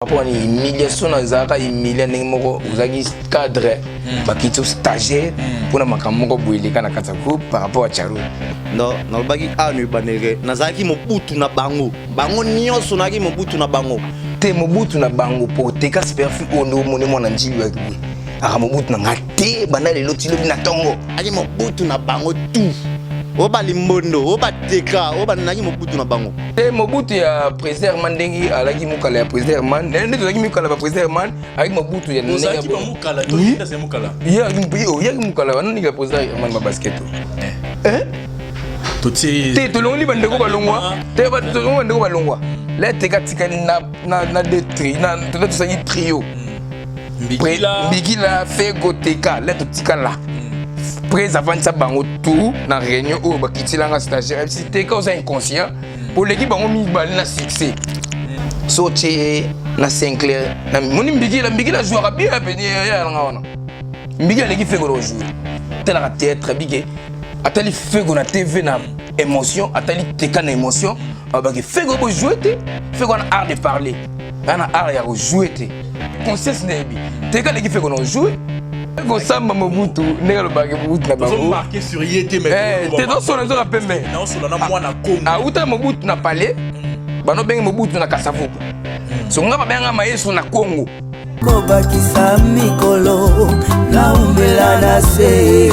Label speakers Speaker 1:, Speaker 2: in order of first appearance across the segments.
Speaker 1: Rapport na humiliation nazalaka humilia ndenge moko ozalaki cadre hmm. bakiti stagiaire hmm. mpona makambo moko boye eleka na kati ya groupe par rapport ya charo
Speaker 2: non nalobaki awa na ebandeke nazalaki mobutu na bango bango nyonso nazalaki mobutu na bango
Speaker 1: te mobutu na bango po teka superfi oyo nde omoni mwana njili yaki boye aka mobutu na nga te banda lelo ti lobi na ntongo
Speaker 2: aki mobutu na bango tout oyo balimbondo oyo bateka oyo bananaki mobutu na bango
Speaker 1: te mobutu ya président herman ndenge alaki mokala ya président herman nde tozalaki mikala ba président herman alaki mobutu ya ndengeyaki mokala wana ndenge ya président herman ba basket eh? te tolongoli bandeko balongwa te tolongoli bandeko balongwa la teka tikali na de tri tosalaki trio
Speaker 3: Mbikila,
Speaker 1: Mbikila Fego Teka la totikala prese avandisa bango tout na réunion oyo bakitilanga stagiaire ayebisi Teka oza inconscient oleki bango mibale na succès so otie na Sinclair na moni Mbikila Mbikila jouaka bien pene yalanga wana Mbikila aleki Fego na ojoue talaka théâtre bike atali Fego na TV na émotion atali Teka na émotion abaki Fego bojoue te Fego wana art de parler wana art ya kojoue te conscience na yebi teka leki feko na joue kosamba mobutu ndenge alobaki mobutu na bango eh, te tosola nzoka pembe auta mobutu na palais mm. banobenge mobutu na kasavubu mm. so nga babenga mayesu na congo
Speaker 4: kobakisa mikolo naumela na se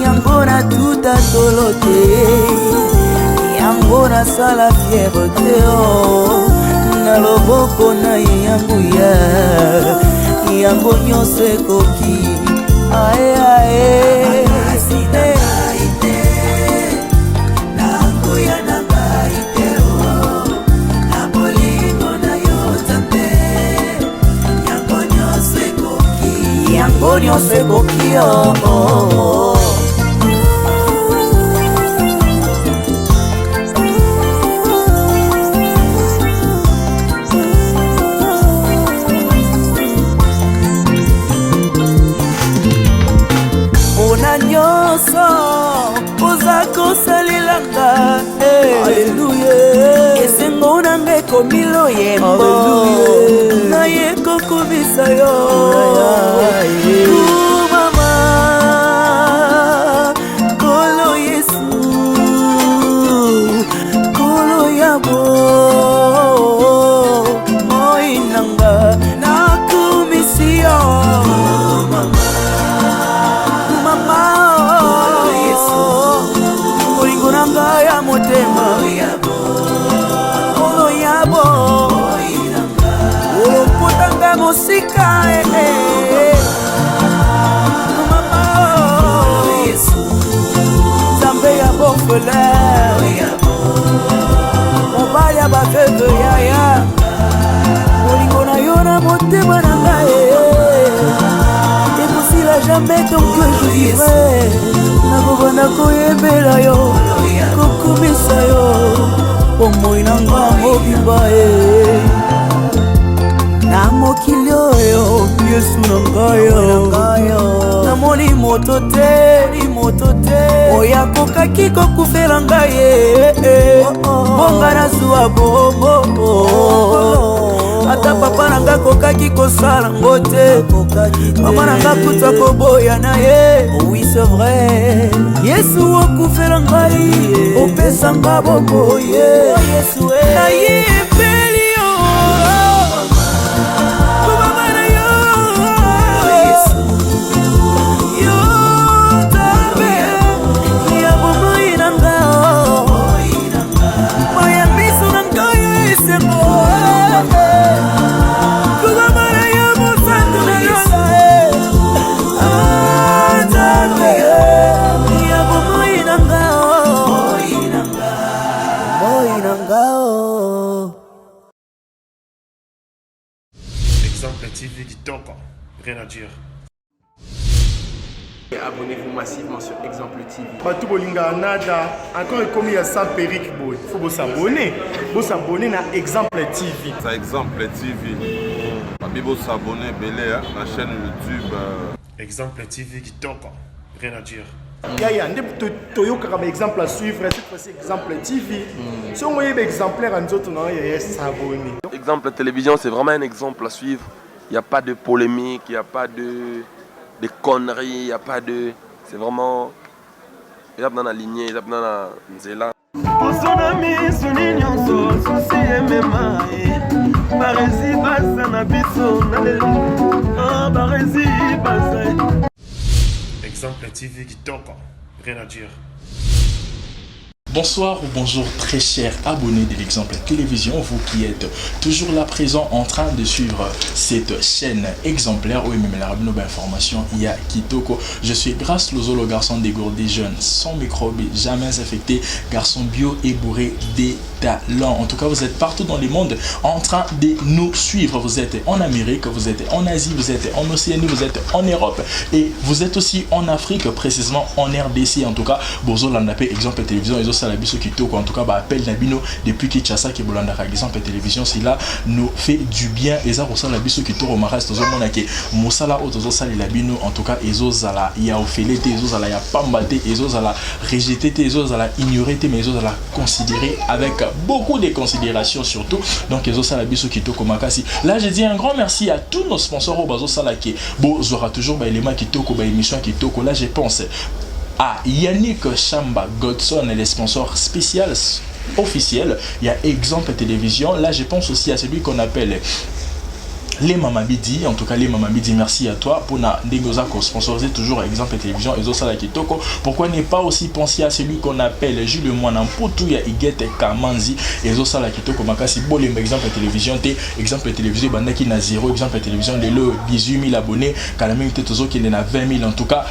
Speaker 4: yango natuta tolo te yango nasala fiere te oh. na loboko na ye ya nguya yango nyonso ekoki ae ae yango nyonso ekoki oh, oh, oh. mpona nyonso oza kosalelanga eh. aleluya esengo nanga ekomi loyembo naye kokumisa yo kumama kolo yesu kolo ya bo moi nanga nakumisi yo mama bolingo na ngai ya motema kolo ya bo olopotanga mosika eh, eh. mama nzambe ya bofele mobali ya baveve yaya bolingo na yo na motema na ngai eh. ekosila jamais tant que je vivrai nakobanda koyembela yo kokumisa yo bomoi na nga mobimba e na mokili oyo yesu na ngai namoni moto te moto te oyo akokaki kokufela ngai eh, eh. bonga nazwa bobo ata papa na ngai akokaki kosala ngo te mama na ngai kuta koboya na ye oh oui c'est vrai yesu okufela ngai opesa nga boboye nayebeli yo mama na yo yo nzambe ya bomoi na nga moya miso na ngai esengo kobama na yo mosantu na lola nzambe ya bomoi na nga bomoi na nga
Speaker 5: Exemple TV kitoko, rien à dire.
Speaker 6: Abonnez-vous massivement sur Exemple TV.
Speaker 5: bato bolingaka nada encore ekomi ya sans perruque boye fo bosabone bosabone na exemple tv
Speaker 7: Ça exemple TV. Babi bo s'abonner ebele hein, na chaîne YouTube.
Speaker 5: Exemple TV kitoko, rien à dire. Yaya nde toyokaka ba exemple à suivre, cette fois-ci exemple TV. Soki oyeba exemplaire ya nzoto na yo, yaya, s'abonner.
Speaker 6: Exemple télévision, c'est vraiment un exemple à suivre. Il n'y a pas de polémique, il n'y a pas de conneries, il n'y a pas de. C'est vraiment. Eza na lignée, eza na nzela.
Speaker 8: Poso na miso ni nyonso susi emema ye baresi baza na biso na lelo. Ah, baresi baza.
Speaker 5: Exemple TV kitoko, rien à dire.
Speaker 3: Bonsoir ou bonjour, très chers abonnés de l'Exemple Télévision, vous qui êtes toujours là présent en train de suivre cette chaîne exemplaire où même la information ya kitoko. Je suis Grâce Lozo, le garçon dégourdi jeune, sans microbes, jamais infecté, garçon bio et bourré des talents. En tout cas, vous êtes partout dans le monde en train de nous suivre. Vous êtes en Amérique, vous êtes en Asie, vous êtes en Océanie, vous êtes en Europe et vous êtes aussi en Afrique, précisément en RDC. En tout cas, bozolanda pe Exemple Télévision, ezosala biso kitoko. En tout cas, ba appel na bino depuis Kinshasa qui bolandaka Exemple Télévision, cela nous fait du bien. Eza kosala biso kitoko makasi. Tozomona ke mosala oyo tozosalela bino, en tout cas, ezozala ya ofele te, ezozala ya pamba te, ezozala rejeté te, ezozala ignoré te, mais ezozala considéré avec beaucoup de considération surtout. Donc ezosala biso kitoko makasi. Là, je dis un grand merci à tous nos sponsors oyo bazosala ke bozwaka toujours ba élément kitoko, ba émission kitoko. Là, je pense à Yannick Chamba Godson, les sponsors spécial officiel. Il y a Exemple Télévision. Là, je pense aussi à celui qu'on appelle les Mamabidi. En tout cas, les Mamabidi, merci à toi pour na ndenge oza sponsoriser toujours Exemple Télévision et Zosala kitoko. Pourquoi ne pas aussi penser à celui qu'on appelle Jules Mwana Mputu ya Igete Kamanzi et Zosala kitoko makasi? Bolemba Exemple Télévision te. Exemple Télévision bandaki na 0, Exemple Télévision lelo 18 000 abonnés, kala mingi te tozokende na 20 000. En tout cas,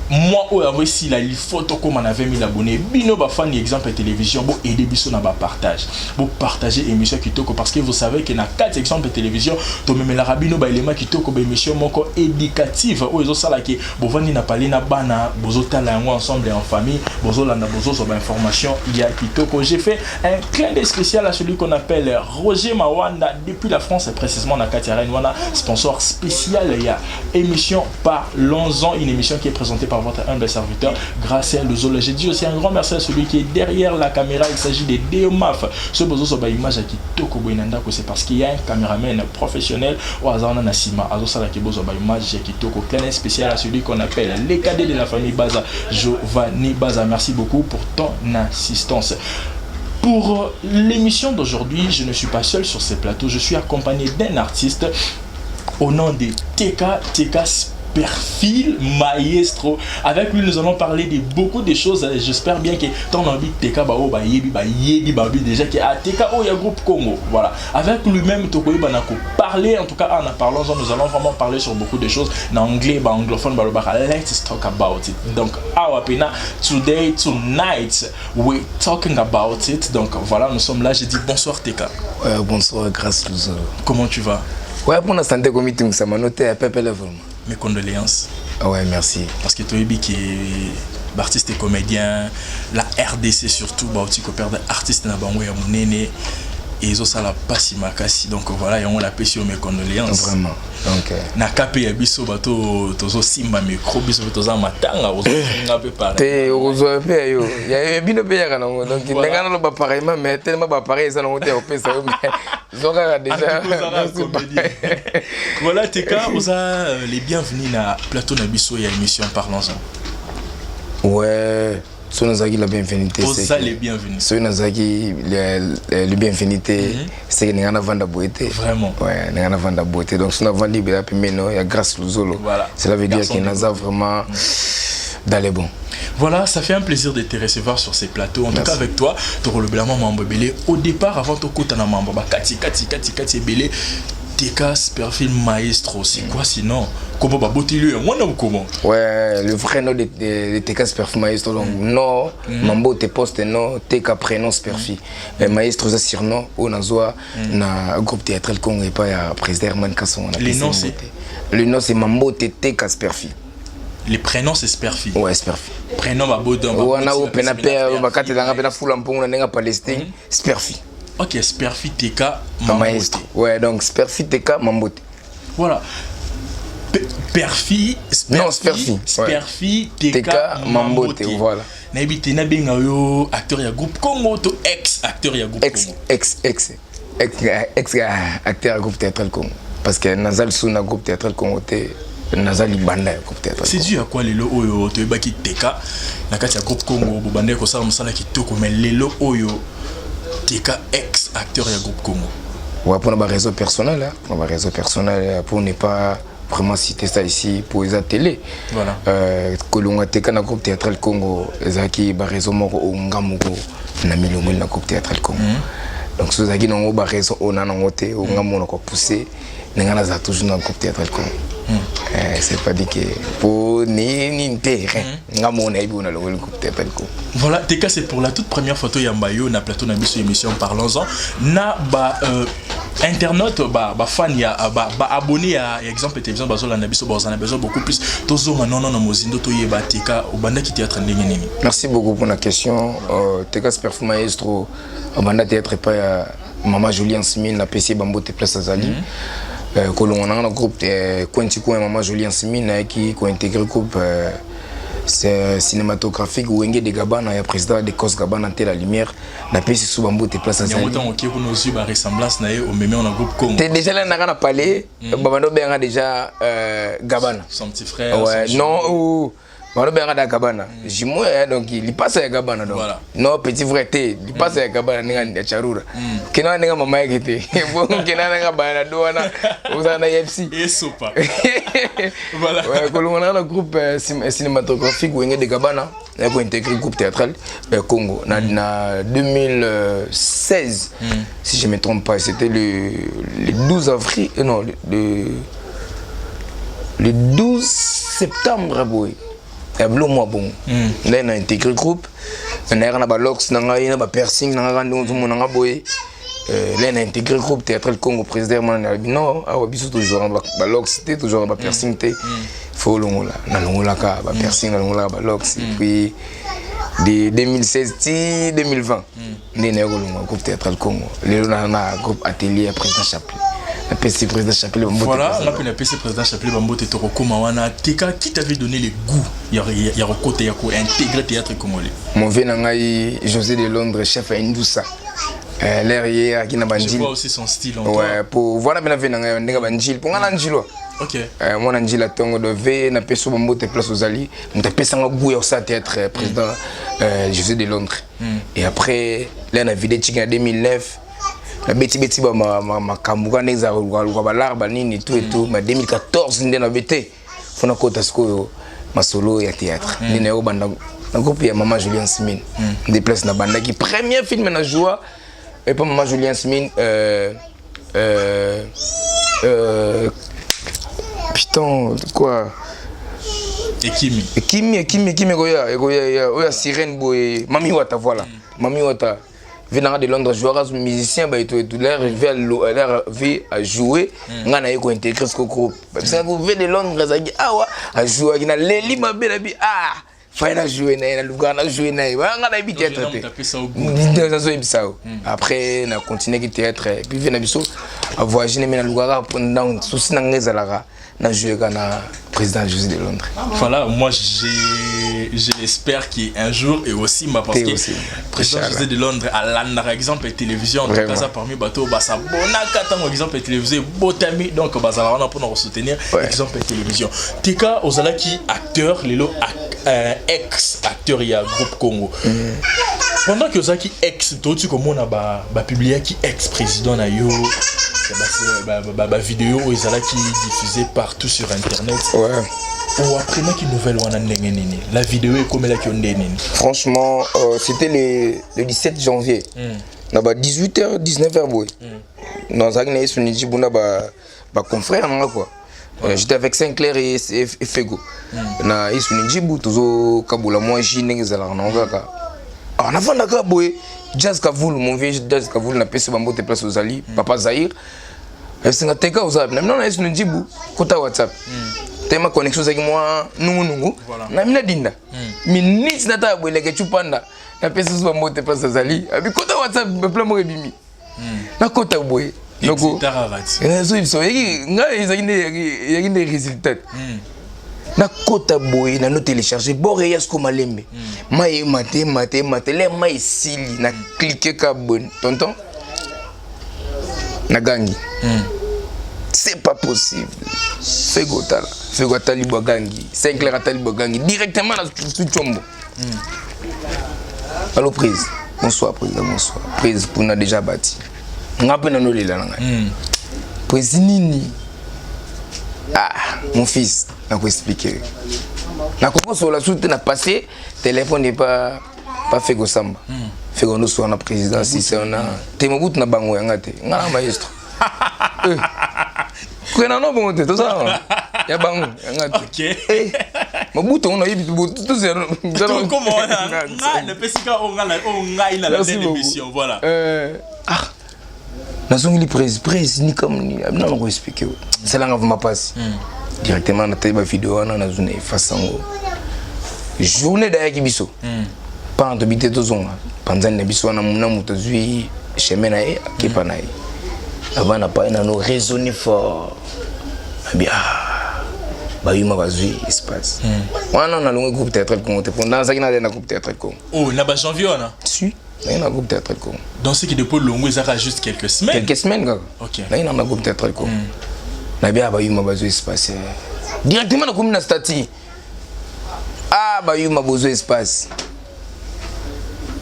Speaker 3: moi oyo yango esila, il faut tokóma na 20 000 abonnés. Bino bafani Exemple Télévision, bo aider biso na bapartage, bopartage émission kitoko, parce que vous savez que na kati Exemple Télévision tomemelaka bino baelema kitoko, baémission moko éducative oyo ezosalaki bovandi na pale na bana, bozotala yango ensemble en famille, bozolanda, bozozwa bainformation ya kitoko. J'ai fait un clin d'œil spécial à celui qu'on appelle Roger Mawanda depuis la France, précisément na kati ya Rennes wana, sponsor spécial ya émission Parlons-en, une émission qui est présentée par votre humble serviteur Gracien Luzolo. J'ai dit aussi un grand merci à celui qui est derrière la caméra, il s'agit de Deomaf. Ce besoin sur image kitoko boye na ndako, c'est parce qu'il y a un caméraman professionnel oyo aza na sima azosala ke bozwa ba image ya kitoko. Clin spécial à celui qu'on appelle les cadets de la famille Baza, Giovanni Baza. Merci beaucoup pour ton assistance. Pour l'émission d'aujourd'hui, je ne suis pas seul sur ces plateaux, je suis accompagné d'un artiste au nom de TK, TK Perfil Maestro. Avec lui, nous allons parler de beaucoup de choses. J'espère bien que tant envie TK bao ba yebi ba yebi ba déjà que à TK oh il y a groupe Congo. Voilà. Avec lui-même tokoyi banako parler, en tout cas en parlant, nous allons vraiment parler sur beaucoup de choses. En anglais, ba anglophone ba let's talk about it. Donc awa pena today, tonight, we talking about it. Donc voilà, nous sommes là. J'ai dit bonsoir TK.
Speaker 1: Bonsoir Grâce Luzolo.
Speaker 3: Comment tu vas?
Speaker 1: Ouais, pour la santé comme tu ça m'a noté à pepele vraiment.
Speaker 3: Mes condoléances.
Speaker 1: Ah ouais, merci.
Speaker 3: Parce que toyebi qui est artiste et comédien, la RDC surtout, bah, tu perdre artiste na bango ya munene et ezosala pasi makasi. Donc voilà, yango napesi yo mes condoléances.
Speaker 1: Vraiment. Donc
Speaker 3: na kape ya biso bato tozosimba micro, biso mpe toza matanga, ozofinga mpe pareil.
Speaker 1: Te, okozwa mpe yo ya bino mpe yaka nango. Donc ndenge naloba pareillement, mais tellement bapareil eza nango te ya kopesa yo, mais zo kaka déjà.
Speaker 3: Voilà TK, oza les bienvenus na plateau na biso ya émission Parlons-en.
Speaker 1: Ouais, soki nazalaki la bienvenue te.
Speaker 3: Oza les bienvenus.
Speaker 1: Soki nazalaki le bienvenu te, seke ndenge navanda boye te.
Speaker 3: Vraiment.
Speaker 1: Ouais, ndenge navanda boye te. Donc soki navandi bela pembeni ya Grâce Luzolo,
Speaker 3: voilà,
Speaker 1: cela veut dire que naza vraiment dans les bons.
Speaker 3: Voilà, ça fait un plaisir de te recevoir sur ces plateaux. En tout cas, avec toi, tolobela mambo ebele. Au départ, avant tokota na mambo, bah, kati, kati, kati, kati, ebele, TK Sperfil Maestro, c'est quoi sinon? Comment bah botili moi non, comment?
Speaker 1: Ouais, le vrai nom de TK Sperfil Maestro, donc non, Mambo te poste nom, TK prénom Sperfil. Maestro ça surnom oyo nazwa na groupe théâtral Congo et pas ya président Herman Kasson.
Speaker 3: Les noms, c'est
Speaker 1: Le nom, c'est Mambo TK Sperfil.
Speaker 3: Les prénoms, c'est Sperfi.
Speaker 1: Ouais, Sperfi.
Speaker 3: Prénom ba bodon.
Speaker 1: Wana o pena pe bakatelanga pena fula mpongo na ndenge Palestine, Sperfi.
Speaker 3: Ok, Sperfi TK.
Speaker 1: Maestro. Ouais, donc Sperfi TK Mambote.
Speaker 3: Voilà. Sperfi,
Speaker 1: Non, Sperfi,
Speaker 3: Sperfi,
Speaker 1: ouais.
Speaker 3: TK,
Speaker 1: TK
Speaker 3: Mambote.
Speaker 1: Mambote, voilà.
Speaker 3: Nayebi te nabenga yo acteur ya groupe Congo to ex acteur ya groupe
Speaker 1: ex
Speaker 3: Congo.
Speaker 1: Ex ex ex ex acteur ya groupe théâtral Congo, parce que naza lisusu na groupe théâtral Congo te, naza libanda ya groupe théâtral.
Speaker 3: C'est dû à quoi lelo oyo toyebaki TK na kati ya groupe Congo, bobandaki kosala mosala kitoko, mais lelo oyo TK ex acteur ya groupe Congo?
Speaker 1: Ouais, pour ma raison personnelle, hein, pour ma raison personnelle, pour ne pas vraiment citer ça ici pour les télé.
Speaker 3: Voilà.
Speaker 1: Kolonga teka na groupe théâtral Congo, ezalaki ba raison moko oyo nga moko na milongoli na groupe théâtral Congo. Donc so ezalaki nango ba raison oyo na nango te, oyo nga moko na kopousse ndenge nazala toujours na groupe théâtral Congo. C'est pas dit que po nini te, rien. Nga moko nayebi oyo nalongoli groupe théâtral Congo.
Speaker 3: Voilà, TK, c'est pour la toute première photo Yambayo na plateau na biso émission Parlons-en. Na ba internaute ba fan ya ba abonné ya exemple télévision bazolanda biso, bazana besoin beaucoup plus. Tozonga non non non mozindo toyeba TK obandaki théâtre ndenge nini?
Speaker 1: Merci beaucoup pour la question. TK Sperfi Maestro obanda théâtre epai ya Mama Julien Smine, napesi ye bambote place azali. Kolongwa nanga na groupe Kwenti Coin Mama Julien Smine, nayaki kointégrer groupe c'est cinématographique Wenge de Gabana ya président de Cos Gabana te la lumière, napesi su bambote place
Speaker 3: Yango
Speaker 1: azali.
Speaker 3: ntango okie kuna ozwi ba ressemblance na ye, omemi na groupe Congo.
Speaker 1: Te, déjà là nanga na palais, babando benga déjà Gabana.
Speaker 3: Son petit frère.
Speaker 1: Ouais,
Speaker 3: son
Speaker 1: non, ou bando benga da Gabana. Jumeau ya, donc lipasa ya Gabana donc.
Speaker 3: Voilà.
Speaker 1: Non, petit frère te, lipasa ya Gabana ndenge ya Charura. Kena ndenge mama yake te. Bon, kena ndenge bana do wana ozala na FC.
Speaker 3: Esopa. Voilà.
Speaker 1: Ouais, kolonga na groupe cinématographique Wenge de Gabana, na ko intégrer groupe théâtral Congo na 2016, si je me trompe pas, c'était le 12 avril, non, le 12 septembre boye ya bilo mwa bongo nde na intégré groupe. Nayaka na balox na ngai na bapiercing na ngai ndenge ozomona nga boye. Là na intégré groupe théâtral Congo, président mwana nalobi non, awa biso tozwaka balox te, tozwaka bapiercing te, faut olongola. Nalongolaka bapiercing, nalongolaka balox, et puis de 2016 ti 2020 nde naye kolongwa groupe théâtral Congo. Lelo na groupe atelier ya président Chapelet, napesi président Chapelet bambote.
Speaker 3: Voilà, nga mpe napesi président Chapelet bambote. Tokokóma wana. Teka, qui t'avait donné le goût ya kokota, ya kointégrer théâtre congolais?
Speaker 1: Mon vieux na ngai José de Londres, chef ya Indusa, l'air ye aki na
Speaker 3: Je
Speaker 1: banjili.
Speaker 3: vois aussi son style en toi.
Speaker 1: Ouais, po voilà mpe na vieux na ngai ndenge banjili, mpo ngai na njilwa. Mwana njila ntongo do ve, napesi yo bambote place ozali. Moto apesanga goût ya kosala théâtre, président José de Londres. Et après là na vide tiki na 2009, nabetibeti makambo kaka ndenge ezalaka, luka balare banini tout et tout. Ma 2014 nde nabe te, fo nakota sikoyo masolo ya théâtre, nde naye kobanda na groupe ya Mama Julien Smine, nde place nabandaki premier film na joie epa Mama Julien Smine, putain, quoi?
Speaker 3: Ekimi.
Speaker 1: Ekimi, ekimi, ekimi, ekoya, ekoya oyo ya sirène boye, Mami Wata. Voilà, Mami Wata. Vieux nanga de Londres joueur, musicien baeto etu, l'air l'air vi a jouer, nga na ye kointégrer siko groupe babisaka vieux de Londres azalaki awa, ajouaki na leli mabe na bi, ah, fai na jouer na ye, nalukaka na jouer na ye, nga nayebi théâtre te, nazoyebisa yo. Après na continueki théâtre, et puis vieux na biso avoyage neme, nalukaka donc souci na nga ezalaka na jouer na président José de Londres.
Speaker 3: Voilà, moi je l'espère qu'un jour et aussi ma parce que
Speaker 1: aussi,
Speaker 3: président José de Londres à exemple télévision, en tout cas ça parmi bateau basa bonaka tango exemple télévision botami, donc bazala wana pour nous soutenir. Exemple télévision. Tika ozalaki acteur, lelo ex acteur ya groupe Congo. Pendant que ozalaki ex, toti komona ba publiaki ex président na yo ba vidéo oyo ezalaki diffusé partout sur internet. Oapprenaki nouvelle wana ndenge nini? La vidéo ekomelaki yo ndenge nini?
Speaker 1: Franchement, c'était le 17 janvier na ba 18h 19h boye, nazalaki na ye soni buna baconfrère nanga quoi. J'étais avec Sinclair et Fego na Isuni Njibu, tozokabola mwa jus ndenge ezalaka nango kaka. Ah, navandaka boye, Jazz Kavulu, mon vieux Jazz Kavulu, napesi bambote place ozali, papa Zaire esinga teka oza na mina na Isuni Njibu, kota WhatsApp tema connexion ezalaki mwa nungunungu na mina dinda minute nata boye leke cupanda, napesi so bambote place azali, abi kota WhatsApp, bapla moko ebimi, nakota boye. Noko nazoyebisa oyaki ngai ezalaki nde eyaki nde résultat hmm. nakota boye nano télécharge bor eya siko malembe hmm. mai emata emata emata le mai esili na clike ka boye tonton nagangi hmm. c'est pas possible fego tala fego atali bwagangi sinclair atali bwagangi directement na sucombo Allo prise. Bonsoir président, bonsoir. Prise kuna déjà bati. Nga pe nano lela na ngai. Mm. Prise nini? Ah, mon fils, na ko expliquer. Na ko sola sous na passé, téléphone n'est pas pas fait kosamba. Mm. Fait kondo so na président si c'est on a te mobutu na bango yanga te. Nga na maestro. Eh. Kwena no bongo te toza ya bango yanga te. Eh. Mobutu ngo nayebi
Speaker 3: Voilà.
Speaker 1: Euh, ah nazongeli prise prise ni comme ni nana ko expliquer esalanga vraimen mpasi hmm. directement natali bavideo wana nazwi na efase yango journée dayaki biso hmm. mpana tobi te tozonga panzani na biso wana na moto azwi chemin na ye akepa na ye avant na pai nano raisonner fort abi ah bayuma bazwi espace hmm. wana nalongwe groupe théâtral congo te mpo nazalaki nalea na groupe théâtral congo
Speaker 3: oh na bajanvier wana
Speaker 1: si naye na groupe théâtral congo
Speaker 3: donc ce qui depuis longo ezaka juste quelques semaines
Speaker 1: quelques semaines kaka
Speaker 3: okay.
Speaker 1: naye na groupe théâtral congo mm. nabi ah bayuma bazwi espace directement nakomi na statut ah bayuma bozwi espace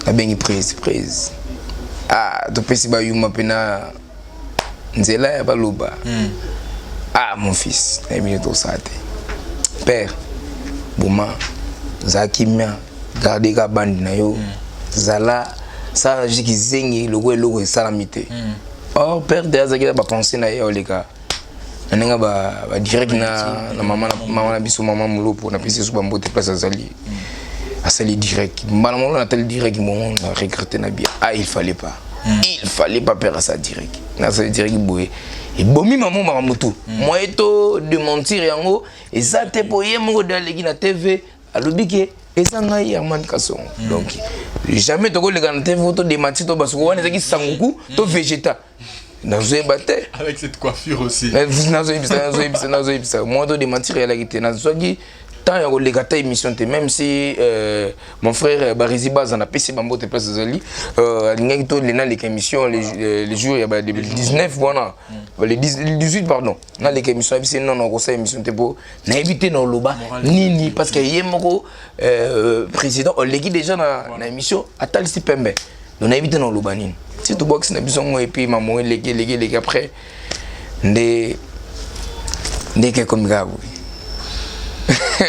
Speaker 1: nabengi prise prise ah topesi bayuma mpena nzela ya baloba mm. ah mon fils nayebi nini tosala te père boma zala kimia garde ka bande na yo mm. zala sala jiki zengi lokola eloko esalami te mm. or père de azalaki na bapense na ye oleka na ndenge badirect na, na mama na, mama na biso mama molopo napesi yesu bambote place azali mm. asali direct mbala moko natali direct mongo na regrette na bia ah il fallait pas mm. il fallait pas père asa direct nasali direct boye ebomi mamo makambo tu mm. moye to dementir yango eza te mpo ye moko de aleki na tv alobi ke eza ngai Herman Kasongo mm. donc jamais tokoleka na tv to démentir to basuko wana ezalaki sanguku to végéta nazoyeba te
Speaker 3: avec cette coiffure aussi
Speaker 1: nazoyebisa nazoyebisa nazoyebisa moi to démentir eyalaki te nazwaki temps ya koleka ta émission te même si euh, mon frère euh, Barizi Baza napesi bango te place ezali euh, alingaki to lena leka émission le, euh, le jour ya ba le 19 wana mm. le 18 pardon naleka émission nayebisi non nakosala émission te mpo nayebi te na oloba nini parce que ye moko euh, président oleki déjà na, na émission atalisi pembe donc nayebi te na oloba nini ti tobwakisi na biso yango epuis mamo eleki eleki eleki après nde ndenge ekomi kaka boye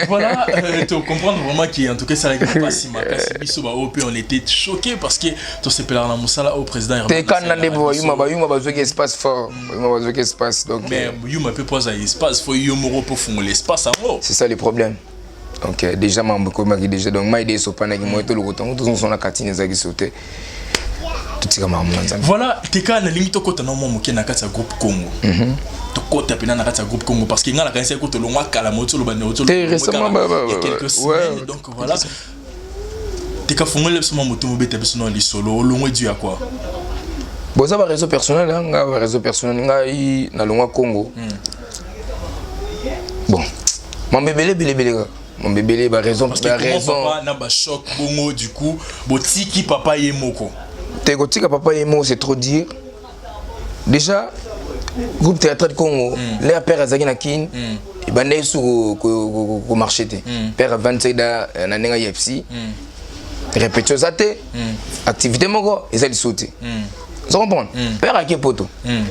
Speaker 3: voilà, euh, tu comprendre vraiment qu'en tout cas ça n'a pas si makasi biso ba OP on était choqués parce que to sepela na musala au président
Speaker 1: te kana nde ba yuma ba yuma bazoki espace fort ba yuma bazoki espace donc
Speaker 3: mais euh, yuma peut pas espace faut yo moko pour fungola espace en haut
Speaker 1: c'est ça le problème donc euh, déjà mambo ekomaki déjà donc mai de esopanaki moi tolokota yango tozonso na katine ezalaki so te totika makambo na nzambe
Speaker 3: voilà teka nalingi tokɔta na mwa moke na kati ya groupe congo mhm. tokɔta mpena na kati ya groupe congo parce que ngai nakanisi yako tolongwa kala moti oloba quelques semaines donc voilà teka fongoli biso mwa moto mobeta biso na lisolo olongwe du ya quoi
Speaker 1: boza ba réseau personnel nga ba réseau personnel ngai nalongwa congo hmm. bon mambo ebele ebele ebele kaka mambo ebele ba raison
Speaker 3: ba raison papa na ba choc bongo du coup botiki papa ye moko
Speaker 1: te kotika papa ye moko c'est trop dire déjà groupe théâtral congo mm. leur père azalaki na kin mm. ebandaki su komarche te mm. père avandisaki da euh, na ndenge ya fc mm. répétition eza te mm. activité moko eza lisusu te mm. ozo comprendre mm. père ake poto mm.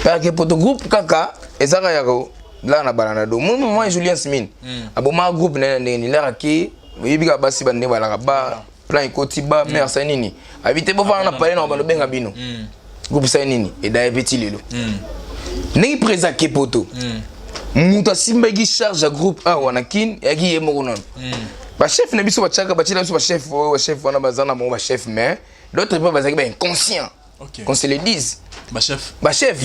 Speaker 1: père ake poto groupe kaka ezaka ya laa na balanda do moi moi Julien Smith mm. aboma groupe na ndenge nini laka ki oyebi kaka basi bande balaka ba plan ekoti ba mm. mare asali nini abi te bofanda na palais na bando benga bino mm. groupe esali nini edaye mpe ti lelo mm. ndenge président ake poto mm. moto asimbaki charge ya groupe awa na kin eyaki ye moko nano mm. bachef na biso batiaka batiela biso bachef oyo bachef wana baza na bango bachef mais d'autres mpe bazalaki bainconscient okay. qu'on se le dise
Speaker 3: bachef
Speaker 1: bachef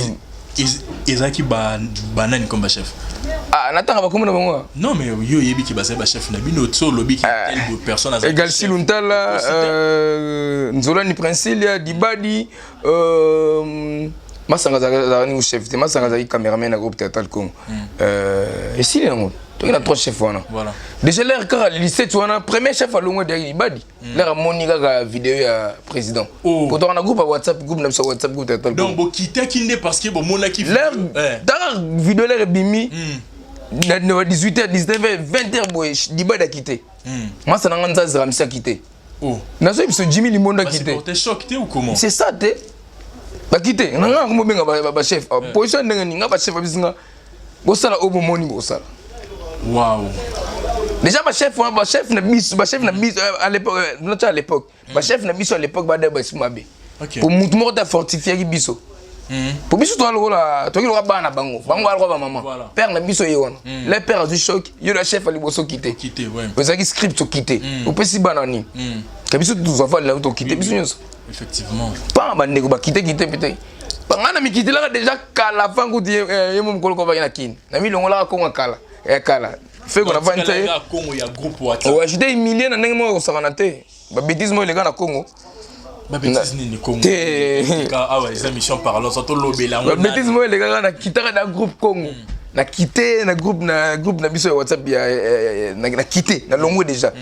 Speaker 3: ezalaki banani comme bachef
Speaker 1: ah natanga bakomi na bango
Speaker 3: non mais yo oyebi ke bazali bachef na bino so olobi ke ah. telle personne
Speaker 1: azali egal siluntala euh, nzolani princilia dibadi euh, Masanga azalaka ningo chef te. Masanga azalaki cameraman na groupe théâtral Congo. Esili yango, toki na trois chef wana. Déjà l'air kaka 17 wana, premier chef alongwe deyaki libadi. L'air amoni kaka video ya président.
Speaker 3: Oh.
Speaker 1: Po toka na groupe ya WhatsApp, groupe na biso ya WhatsApp, groupe théâtral
Speaker 3: Donc
Speaker 1: Congo.
Speaker 3: bokitaki nde parce que bomonaki
Speaker 1: L'air
Speaker 3: Eh.
Speaker 1: taka video l'air ebimi na 18h, 19h, 20h boye, libadi akite. Masa nanga nzazi Ramsi akite.
Speaker 3: Oh.
Speaker 1: Nazoyi biso Jimmy Limondo akite.
Speaker 3: Basupporter choc te ou comment?
Speaker 1: C'est ça te, bakite na nga nakomobenga bachef position ndenge nini. Nga bachef babisinga bosala oyo bomoni bosala.
Speaker 3: Wow.
Speaker 1: Déjà bachef wana, bachef na biso, bachef na biso à l'époque, nota à l'époque, bachef na biso à l'époque bada basi mabe. Po mutu moko te afortifiaki biso, po biso toza lokola, toki lokola bana na bango, bango baa lokola bamama. Père na biso ye wana, le père azwi choc, yo na chef ya liboso okite.
Speaker 3: Okite, ouais.
Speaker 1: Ozalaki script, okite, opesi bana nini ka biso tozwa valela, tokite biso nyonso. Mpa bandeko bakite kite mpe te. Ngai na mikitelaka déjà kala fan kutu ye mo mokolo kovaki na Kini, na milongolaka Kongo ya kala, ya kala feko na vandi te.
Speaker 3: Tikalaka Congo ya groupe WhatsApp.
Speaker 1: Oajouter humilie na ndenge moko kosakana te, babêtises moko eleka na Congo.
Speaker 3: Babêtises nini Congo?
Speaker 1: Te.
Speaker 3: Tika awa eza mission parlons, so tolobela yango.
Speaker 1: Babêtises moko elekaka na kitaka na groupe Congo, na kite na groupe na biso ya WhatsApp ya na kite na longwe déjà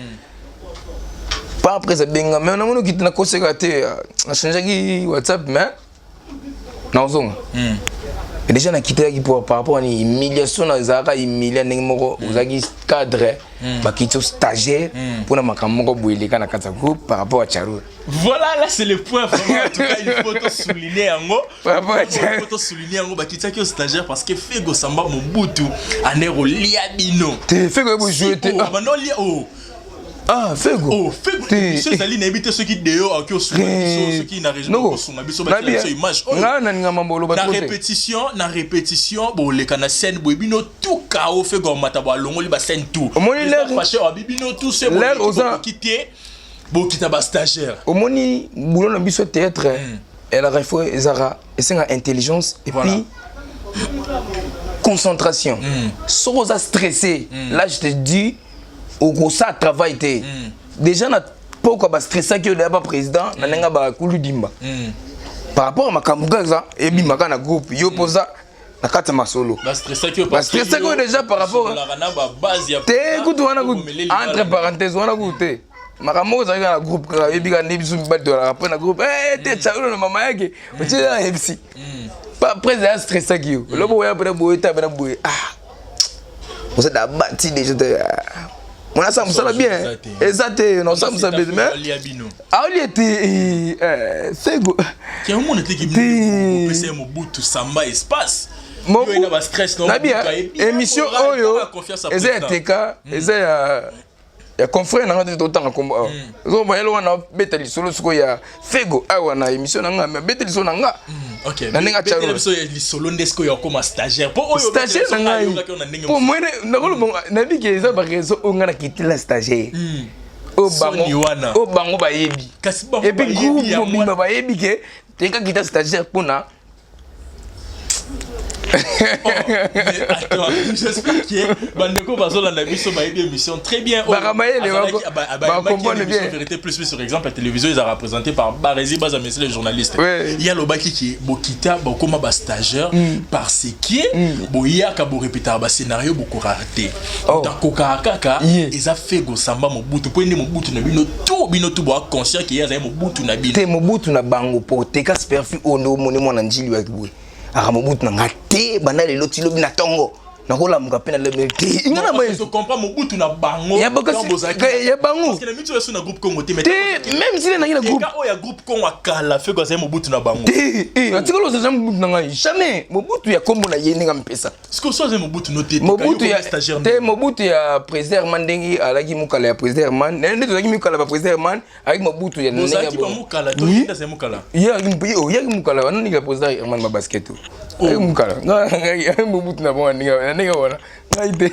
Speaker 1: pas. Après abenga, mais namoni okite, nakoseka te, nachangeaki WhatsApp, mais nazonga. Et déjà nakitaki par rapport à humiliation na ezalaka humilia ndenge moko ozalaki cadre, bakiti yo stagiaire mpona makambo moko boye eleka na kati ya groupe par rapport à Charura.
Speaker 3: Voilà, là c'est le point vraiment. En tout cas, il faut te souligner yango.
Speaker 1: Par rapport à
Speaker 3: Il faut te souligner yango. Bakitaki yo stagiaire parce que Fego Samba Mobutu ane rolia bino.
Speaker 1: Te, Fego yebo jouer te.
Speaker 3: Oh, bando lia oh.
Speaker 1: Ah, Fego.
Speaker 3: Oh, Fego. Biso ezali nayebi te soki deo akoki osunga biso, soki na région osunga biso, batia biso image oyo.
Speaker 1: Nga naninga mambo oloba
Speaker 3: Na
Speaker 1: trop te.
Speaker 3: répétition, na répétition, boleka na scène boye, bino tout kao Fego amata bo alongoli ba scène tout.
Speaker 1: Omoni
Speaker 3: fâché abi bino tout se
Speaker 1: l'air
Speaker 3: boki te, bokita ba stagiaire.
Speaker 1: Omoni boulot na biso théâtre elaka, il faut ezalaka, esenga intelligence et puis concentration. Soki oza stressé, là je te dis, okosala travail te. Déjà na pokwa bastressaki oyo deya baprésident na ndenge bakulu dimba par rapport à makambo kaka eza ebimaka na groupe, yo mpoza na kati ya masolo.
Speaker 3: Bastressaki oyo.
Speaker 1: Bastressaki oyo déjà par rapport
Speaker 3: na babase ya
Speaker 1: te kutu wana kutu, entre parenthèse, wana kutu te. Makambo moko ezalaki na groupe kaka, oyebi kaka nde biso mibali tolaka mpe na groupe. Eh, te Charulo na mama yake otie na yebisi président astressaki yo, lobo oya mpena boye ta mpena boye, ah oza da bati déjà te mona asala mosala bien eza te, na osala mosala bien, mais
Speaker 3: alia bino.
Speaker 1: Aolie te, Sego.
Speaker 3: Omona te opesa ye Mobutu Samba espace. Yo na bastress.
Speaker 1: Nabi émission oyo eza ya teka, eza ya confrère na nga te, totanga kombo awa. Ozomona eloko wana, beta lisolo sikoyo ya Fego awa na émission na nga, mais beta lisolo na nga na ndenge
Speaker 3: Betela biso lisolo nde sikoyo akoma stagiaire, mpo oyo
Speaker 1: stagiaire na ngai, mpo mwene nakoloba, nayebi ke eza bareseau oyo ngai nakitela stagiaire oyo
Speaker 3: Soni
Speaker 1: bango
Speaker 3: wana.
Speaker 1: Oyo bango bayebi.
Speaker 3: Kasi bango
Speaker 1: Et puis
Speaker 3: bayebi
Speaker 1: groupe
Speaker 3: yango
Speaker 1: mobimba bayebi ke teka kita stagiaire mpona
Speaker 3: Mais attends, j'espère que bandeko bazolanda biso bayebi émission très bien. Oyo
Speaker 1: Bakamayele bacomprendre
Speaker 3: émission
Speaker 1: bien.
Speaker 3: Vérité plus plus sur Exemple la télévision, ils a représenté par Barezi Baza, monsieur le journaliste. Ya lobaki ki bokita bokoma ba stagiaire parce que boyaka borépétaka bascénario, bokoka te.
Speaker 1: Oh.
Speaker 3: Takokaka kaka
Speaker 1: Yeah.
Speaker 3: eza Fego Samba Mobutu, po nde Mobutu na bino tout, bino tout boa conscient ke ye azali Mobutu na bino.
Speaker 1: Te, Mobutu na bango, po teka superfi oyo nde omoni mwana njili waki boye aka Mobutu na nga te. Banda lelo ti lobi na ntongo nakolamuka mpe nalobi te inga na
Speaker 3: Je comprends Mobutu na bango.
Speaker 1: Ya ya bango.
Speaker 3: Parce que na miti oyo na groupe Congo te, mais
Speaker 1: te, même si nangi na groupe
Speaker 3: Eka oyo ya groupe Congo akala, Fego azali Mobutu na bango.
Speaker 1: Te, atikala oza jamais Mobutu na ngai, jamais Mobutu ya kombo na ye ndenge amipesa.
Speaker 3: Ce que so azali Mobutu no te.
Speaker 1: Mobutu ya
Speaker 3: stagiaire.
Speaker 1: Te, Mobutu ya président Herman, ndenge alaki mokala ya président Herman, nde tozalaki mikala ba président Herman, alaki Mobutu ya ndenge ya
Speaker 3: Bozalaki
Speaker 1: bongo.
Speaker 3: bamokala to
Speaker 1: Oui.
Speaker 3: yenda azali mokala?
Speaker 1: Ye ayaki mokala wana ndenge ya président Herman, babasket ayaki mokala. Ngai Mobutu na bango na ndenge wana, ngai te.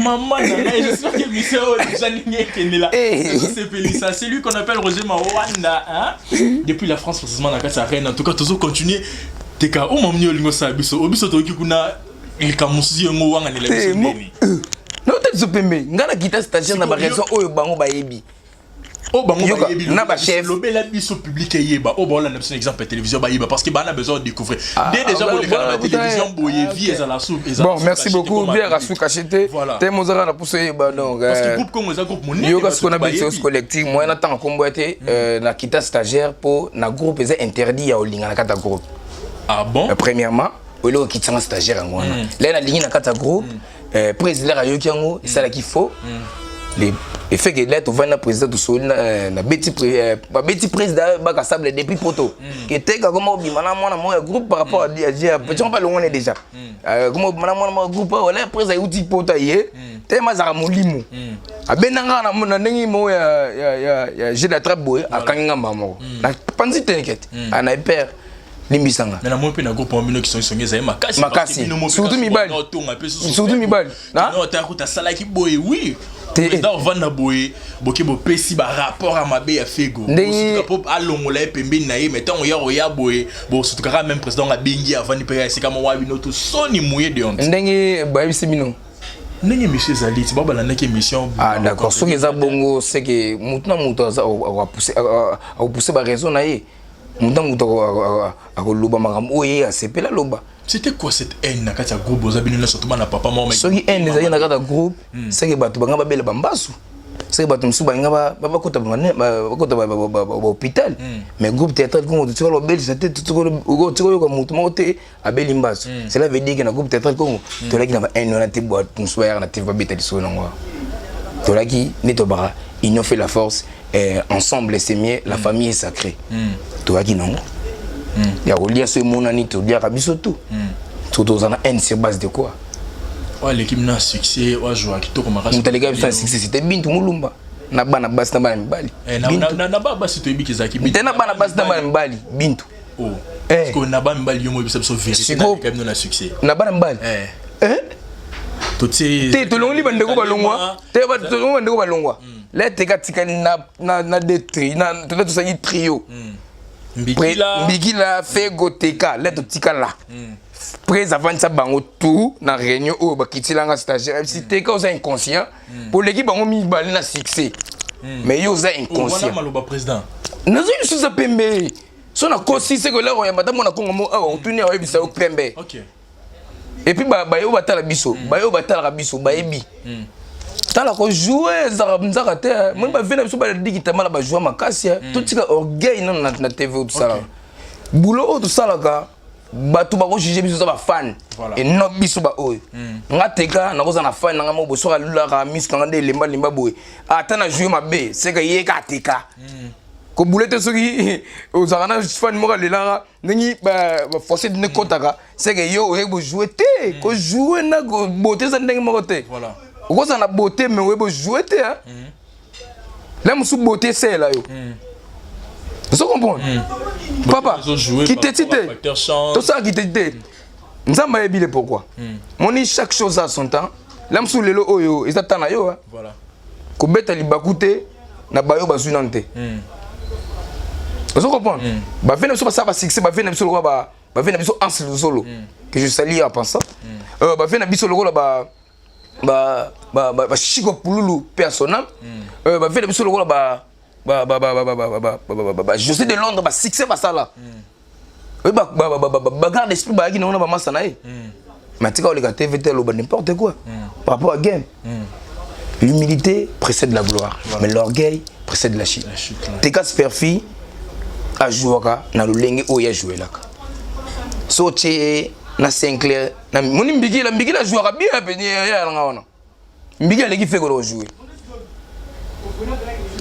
Speaker 3: Maman na ngai, j'espère que émission oyo déjà ndenge ekendela.
Speaker 1: Eh.
Speaker 3: Ezosepelisa. C'est lui qu'on appelle Roger Mawanda, hein? Depuis la France, précisément na kati ya Rennes. En tout cas, tozo continuer teka o mamni olingo osala biso o biso toyoki kuna likambo mosusu yango owanganela
Speaker 1: Te,
Speaker 3: biso ndeni.
Speaker 1: Naota biso pembe, ngai nakita stagiaire na
Speaker 3: Sikoyo
Speaker 1: baraison oyo bango bayebi.
Speaker 3: Oyo bango
Speaker 1: Yoka,
Speaker 3: bayebi,
Speaker 1: na
Speaker 3: lobela
Speaker 1: ba chef.
Speaker 3: biso- lobela biso public eyeba, oyo baolanda biso na exemple ya télévision bayeba, parce que bana besoin de découvrir nde déjà
Speaker 1: ah,
Speaker 3: boleka na
Speaker 1: bah,
Speaker 3: batélévision
Speaker 1: bah,
Speaker 3: boye,
Speaker 1: ah,
Speaker 3: vie
Speaker 1: ok.
Speaker 3: ezala su ezala
Speaker 1: Bon,
Speaker 3: su
Speaker 1: merci
Speaker 3: caché te
Speaker 1: beaucoup.
Speaker 3: comme
Speaker 1: Bien
Speaker 3: public.
Speaker 1: rasu caché te.
Speaker 3: Voilà.
Speaker 1: Te mozaka na puso yeba donc.
Speaker 3: Parce que groupe Congo eza groupe monene,
Speaker 1: Yoka
Speaker 3: bato
Speaker 1: sikoyo na
Speaker 3: bayebi.
Speaker 1: biso collectif moyen na ntango nkombo ya te, na kita stagiaire mpo na groupe eza interdit ya olinga na kati ya groupe.
Speaker 3: Ah bon?
Speaker 1: Premièrement, eloko ekitisanga stagiaire yango wana, lere nalingi na kati ya groupe, président ayoki yango, esalaki faux le fait que là tovandi na président, tosoli na beti babeti président bakasable depuis poto keteka koma obima na mwana moko ya groupe par rapport à petit mpa longone déjà. Koma obima na mwana moko ya groupe wala président euti poto ye telema azalaka molimo abendanga na ndenge moko ya jeu d'attrape boye, akangi nga mbala moko napanzi te nkete ana père limbisanga.
Speaker 3: Mais na moi mpe na groupe wa bino, kisongisongi ezali makasi.
Speaker 1: Makasi. Surtout mibali.
Speaker 3: Otonga mpe susu.
Speaker 1: Surtout mibali. Na?
Speaker 3: Otakuta asalaki boye, oui, président ovanda boye, boke bopesi barapport ya mabe ya Fego po alongola ye pembeni na ye. Mais ntango ya koya boye, bosutukaka même président abengi, avandi mpe ya esika moko wa bino to soni moye de honte.
Speaker 1: Ndenge bayebisi bino?
Speaker 3: Ndenge émission ezali ti babalandaki émission.
Speaker 1: Ah d'accord, soki eza bongo, c'est que mutu na mutu akopousse baraison na ye, mutu na mutu akoloba makambo oyo ye asepeli aloba.
Speaker 3: C'était quoi cette haine na kati ya groupe oza bino nyonso tobana papa moko?
Speaker 1: Soki haine ezali na kati ya groupe, c'est que bato banga babela bambasu, c'est que bato mosusu balinga bakota bahôpital. Mais groupe théâtral Congo totikala obelisa te, totika oyoka motu moko te abeli mbasu. Cela veut dire que na groupe théâtral Congo tolaki na bahaine wana te. Bato mosusu bayaka na te babeta lisolo nango awa. Tolaki nde tobaka union fait la force, ensemble c'est mieux, la famille est sacrée. Toyaki nango ya kolia so emonani, toliaka biso tout. So toza na haine sur base de quoi?
Speaker 3: Oyo aleki bino na succès, oyo azwaka kitoko makasi?
Speaker 1: Moto aleki biso na succès, c'était Bintu Mulumba na bana basi na bana mibali.
Speaker 3: Eh, na bana basi toyebi ezalaki.
Speaker 1: Te, na bana basi na bana mibali, Bintu.
Speaker 3: Oh.
Speaker 1: Eh.
Speaker 3: Parce que na bana mibali, yo moyebisa biso vérité, naleka bino na succès.
Speaker 1: Na bana mibali?
Speaker 3: Eh.
Speaker 1: Eh?
Speaker 3: Totie.
Speaker 1: Te, tolongoli bandeko balongwa te, tolongoli bandeko balongwa la teka tikali na de tri na toza tosali trio.
Speaker 3: Mbikila.
Speaker 1: Mbikila, Fego, Teka. La totikala, prés avandisa bango tout na réunion oyo bakitilanga stagiaire, ayebisi Teka: oza inconscient po oleki bango mibale na succès, mais yo oza
Speaker 3: wana
Speaker 1: inconscient.
Speaker 3: Maloba président?
Speaker 1: Nazwi lisusu ya pembe so nakosi seke eloko oyamba ata mona Kongo mo awa otuni, aoyebisa yo pembe. Et puis baye batala biso, baye batalaka biso bayebi tala kojoue ezalaka nzaka te. Moni bave na biso badikitama na bajoue makasi. Totika orgueil nano na TV oyo tosalaka, boulot oyo tosalaka, bato bakojuge biso eza bafan
Speaker 3: Voilà.
Speaker 1: et non biso baoyo. Nga Teka nakozala na fan nanga mo boye, soki alulaka miso nanga nde elembalemba boye, ata na joue mabe, seke ye ka Teka kobule te. Soki ozalaka na fan moko alelaka ndenge baforce nde kotaka, seke yo oyebi bojoue te. Kojoue na beauté eza ndenge moko te. Okozala na beauté mais oyebi bojoue te. La mosusu beauté eseyela yo, ozo comprendre papa?
Speaker 3: Ozojouer
Speaker 1: Kiteti
Speaker 3: par
Speaker 1: te.
Speaker 3: rapport à facteur chance.
Speaker 1: Tosala kiteti te, Nzambe ayebi le pourquoi. Moni, chaque chose a son temps. La mosusu lelo oyo eza temps na yo, hein. Kobeta libaku te na bayo bazwi nanu te, ozo comprendre? Bave na biso basala basuccès, bave na biso lokola bave na biso Anse Luzolo, que je salue en pensant, bave na biso lokola ba ba ba ba ba Chiko Pululu, paix à son âme, bave na biso lokola ba ba ba ba ba ba ba ba ba ba ba ba José de Londres, ba succès basala oyo, ba ba ba ba ba garde esprit bayaki nango na bamasa na ye. Mais atika oleka TV te, aloba n'importe quoi par rapport à game. L'humilité précède la gloire, mais l'orgueil précède la chute.
Speaker 3: La chute, ouais.
Speaker 1: Teka Sperfi ajouaka na lolenge oyo ajouelaka so otie ye na Sinclair na moni Mbikila. Mbikila ajouaka bien pene yalanga wana. Mbikila aleki Fekolo ojoue,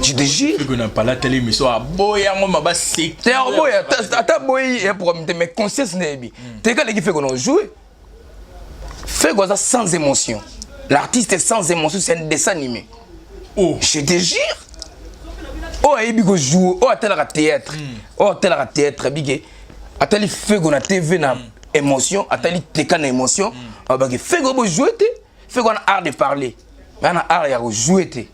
Speaker 1: je te jure.
Speaker 3: Fego na pala tele émission aboya yango ma baseki.
Speaker 1: Te, akoboya ata boyi ya problème te, mais conscience nayebi Teka aleki Feko na ojoue. Feko aza sans émotion. L'artiste est sans émotion, c'est un dessin animé.
Speaker 3: Oh.
Speaker 1: Je te jure, oyo ayebi kojoue, oyo atalaka théâtre, oyo atalaka théâtre abike atali Fego na TV na émotion, atali Teka na émotion, abaki Fego bojoue te. Fego wana art de parler, mais ana art ya kojoue te.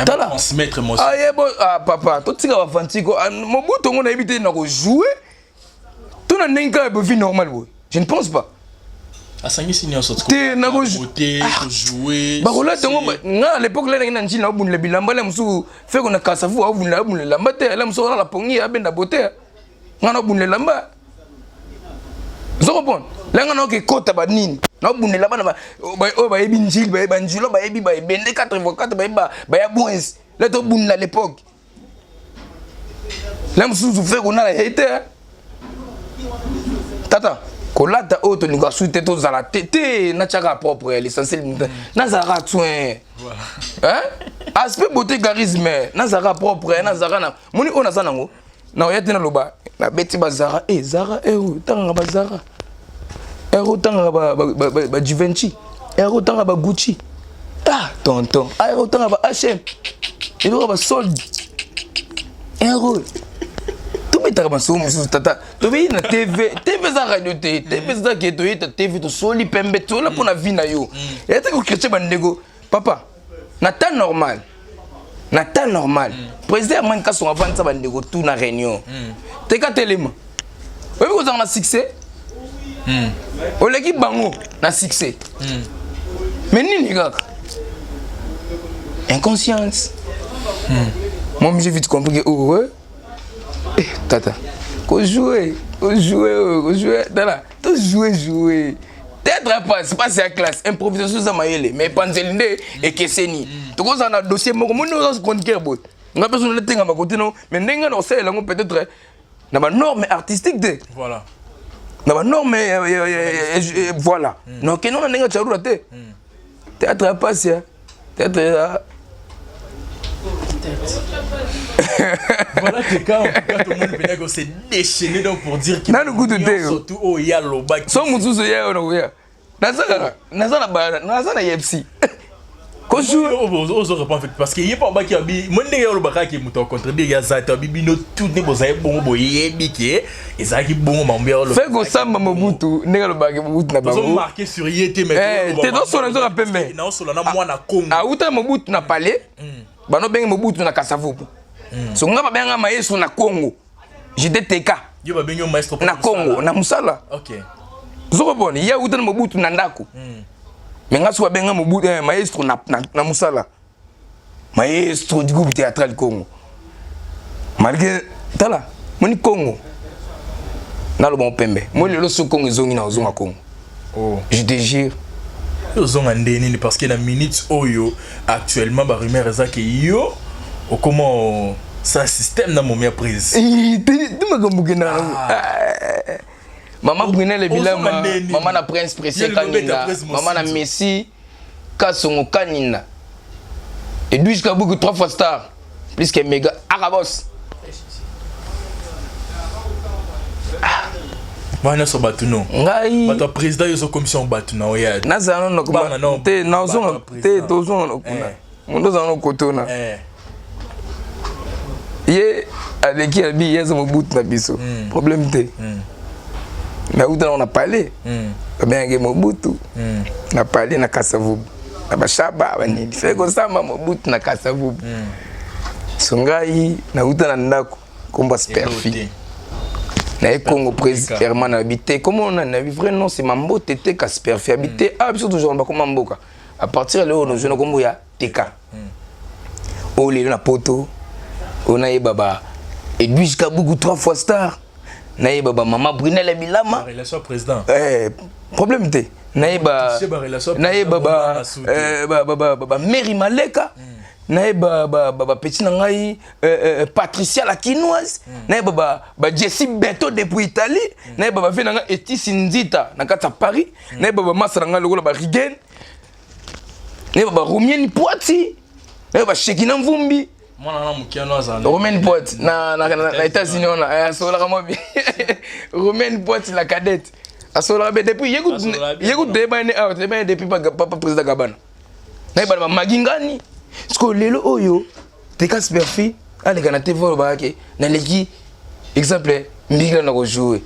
Speaker 1: Tala.
Speaker 3: Transmettre émotion.
Speaker 1: Ayebo, ah, papa, totika bafantiko. Ah, Mobutu ngo nayebi te na kojoue to na ndenge kaka bovi normal boye, je ne pense pas.
Speaker 3: Asangisi nyonso.
Speaker 1: Te,
Speaker 3: kojouer.
Speaker 1: Bakolata yango. Nga à l'époque lenaki na njili, naobundela bilamba. Le mosusu feko na kasavu aobundela, abundela elamba te. Le mosusu alala pongi, abenda bote. Nga naobundela elamba, ozo comprendre? Le nga naoke ekota banini, naobundela bana oyo bayebi njili, banjilo bayebi, baebende 4 x 4 bayebi, baya bwins. Le tobundela l'époque, le mosusu feko nala ye te. Tata kolata oyo tolingaka su te, tozala te te, natiaka propre. L'essentiel, nazalaka soin, aspect, beauté, charisme, nazalaka propre, nazalaka na moni oyo naza nango. Naoya te, naloba nabeti bazara e zara ero otangaka bazara, ero otangaka baGivenchy, ero otangaka baGucci. Ah tonton, ah ero otangaka ba H&M, eloko basolde, ero tobetaka masolo mosusu. Tata, tobeyi na TV. TV eza radio te, TV eza ke toyeta TV, tosoli pembe, tola mpo na vie na yo. Eya te kochrétien. Bandeko, papa, na temps normal, na temps normal, président Herman Kasongo avandisa bandeko tu na réunion. Teka telema, oyebi kozala na succès, oleki bango na succès, mais nini kaka inconscience. Moi, j'ai vite compris que oh, ouais. Eh, tata, kojouer, kojouer, kojouer, tala, tojouer, jouer théâtre, passe passe ya classe, improvisation eza mayele, mais epanzeli nde ekeseni. Tokozala na dossier moko, moni oza chroniqueur boye, nga mpe so natengama kote no, mais ndenge na osalela yango peut-être na banorme artistique te. Na banorme, voilà. Nakende na ndenge charura te. Théâtre ya pasi, ya théâtre ya
Speaker 3: Voilà que quand, en tout cas, tout le monde venait que s'est déchaîné, donc pour dire que
Speaker 1: Nanu kutu te.
Speaker 3: Surtout oh ya loba.
Speaker 1: So mosusu ye oyo nakoya, naza na yepsi kosu.
Speaker 3: Ozo répondre parce que ye pa baki abi mo ndenge olobaka ke moto acontredire ya za te, abi bino tout nde bozali bongo, boyebi ke ezalaki bongo mambo ya
Speaker 1: Fe kosamba Mobutu, ndenge alobaki Mobutu na bango.
Speaker 3: Tozomarquer sur ye te.
Speaker 1: Mais te, tosola nzoka pembe.
Speaker 3: Naosola na mwana Kongo.
Speaker 1: Auta Mobutu na palais, bano benge Mobutu na Kasavubu. So nga babenga maestro na Congo, j'étais TK.
Speaker 3: Yo babengi yo maestro?
Speaker 1: Na Congo, na mosala. Ozokopona ye auta na Mobutu na ndako, mais nga so babenga Mobutu, maestro na mosala, maestro du groupe théâtral Congo. Malgré, tala, moni Congo, naloba mopembe moi lelo, so Congo ezongi na ozonga Congo.
Speaker 3: Oh.
Speaker 1: Je te jure.
Speaker 3: Ozonga nde nini? Parce que na minute oyo, actuellement, barumeur eza ke yo okoma sa système na momi ya prise.
Speaker 1: Te, makambo kendaka mama Brunel Bilama, mama na Prince Précieux Kaninda, mama na Messi Kasongo Kaninda, Edwige Kabuku, trois fois star, plus que méga arabos.
Speaker 3: Wana nyonso bato no.
Speaker 1: Ngai
Speaker 3: bato ya président, yo ozokomisa bato na oya.
Speaker 1: Nazala nano te, nazonga te, tozonga no kuna, mondo ozala no kotona. Ye aleki, abi ye aza Mobutu na biso, problème te. Mais auta nango na palais, babengaki Mobutu na palais na Kasavubu, na bashaba banini, fe kosamba Mobutu na Kasavubu. So ngai nauta na ndako, kombo Sperfi, naye Congo. Président Herman abi te, kombo nani? Nabi vrai nom, c'est Mambote Teka Sperfi. Abi te, ah, biso toujours bakoma mboka à partir ya lelo, nozwi na kombo ya Teka oyo lelo na poto oyo. Nayeba ba Edwige Kabuku, trois fois star, nayeba ba mama Brunel Bilama.
Speaker 3: Relation président.
Speaker 1: Problème te, nayeba nayeba ba Mary Maleka, nayeba bapeti na ngai Patricia la Kinoise, nayeba ba Jessi Beto depuis Italie, nayeba bave na ngai Etisi Nzita na kati ya Paris, nayeba bamasa na ngai lokola barigen, nayeba baromieni Poati, nayeba bashekina Mvumbi.
Speaker 3: Mwana na moke ano azala.
Speaker 1: Romaine Poati na États-Unis wana asololaka mwa bien. Romaine Poati la cadette asololaka bien depuis ye kutu. Toyebani awa, toyebani depuis papa président Gabana. Nayebana bamagi ngani sikoyo lelo oyo Teka Sperfi aleka na TV oyo bayake, naleki exemple mbikila na kojouer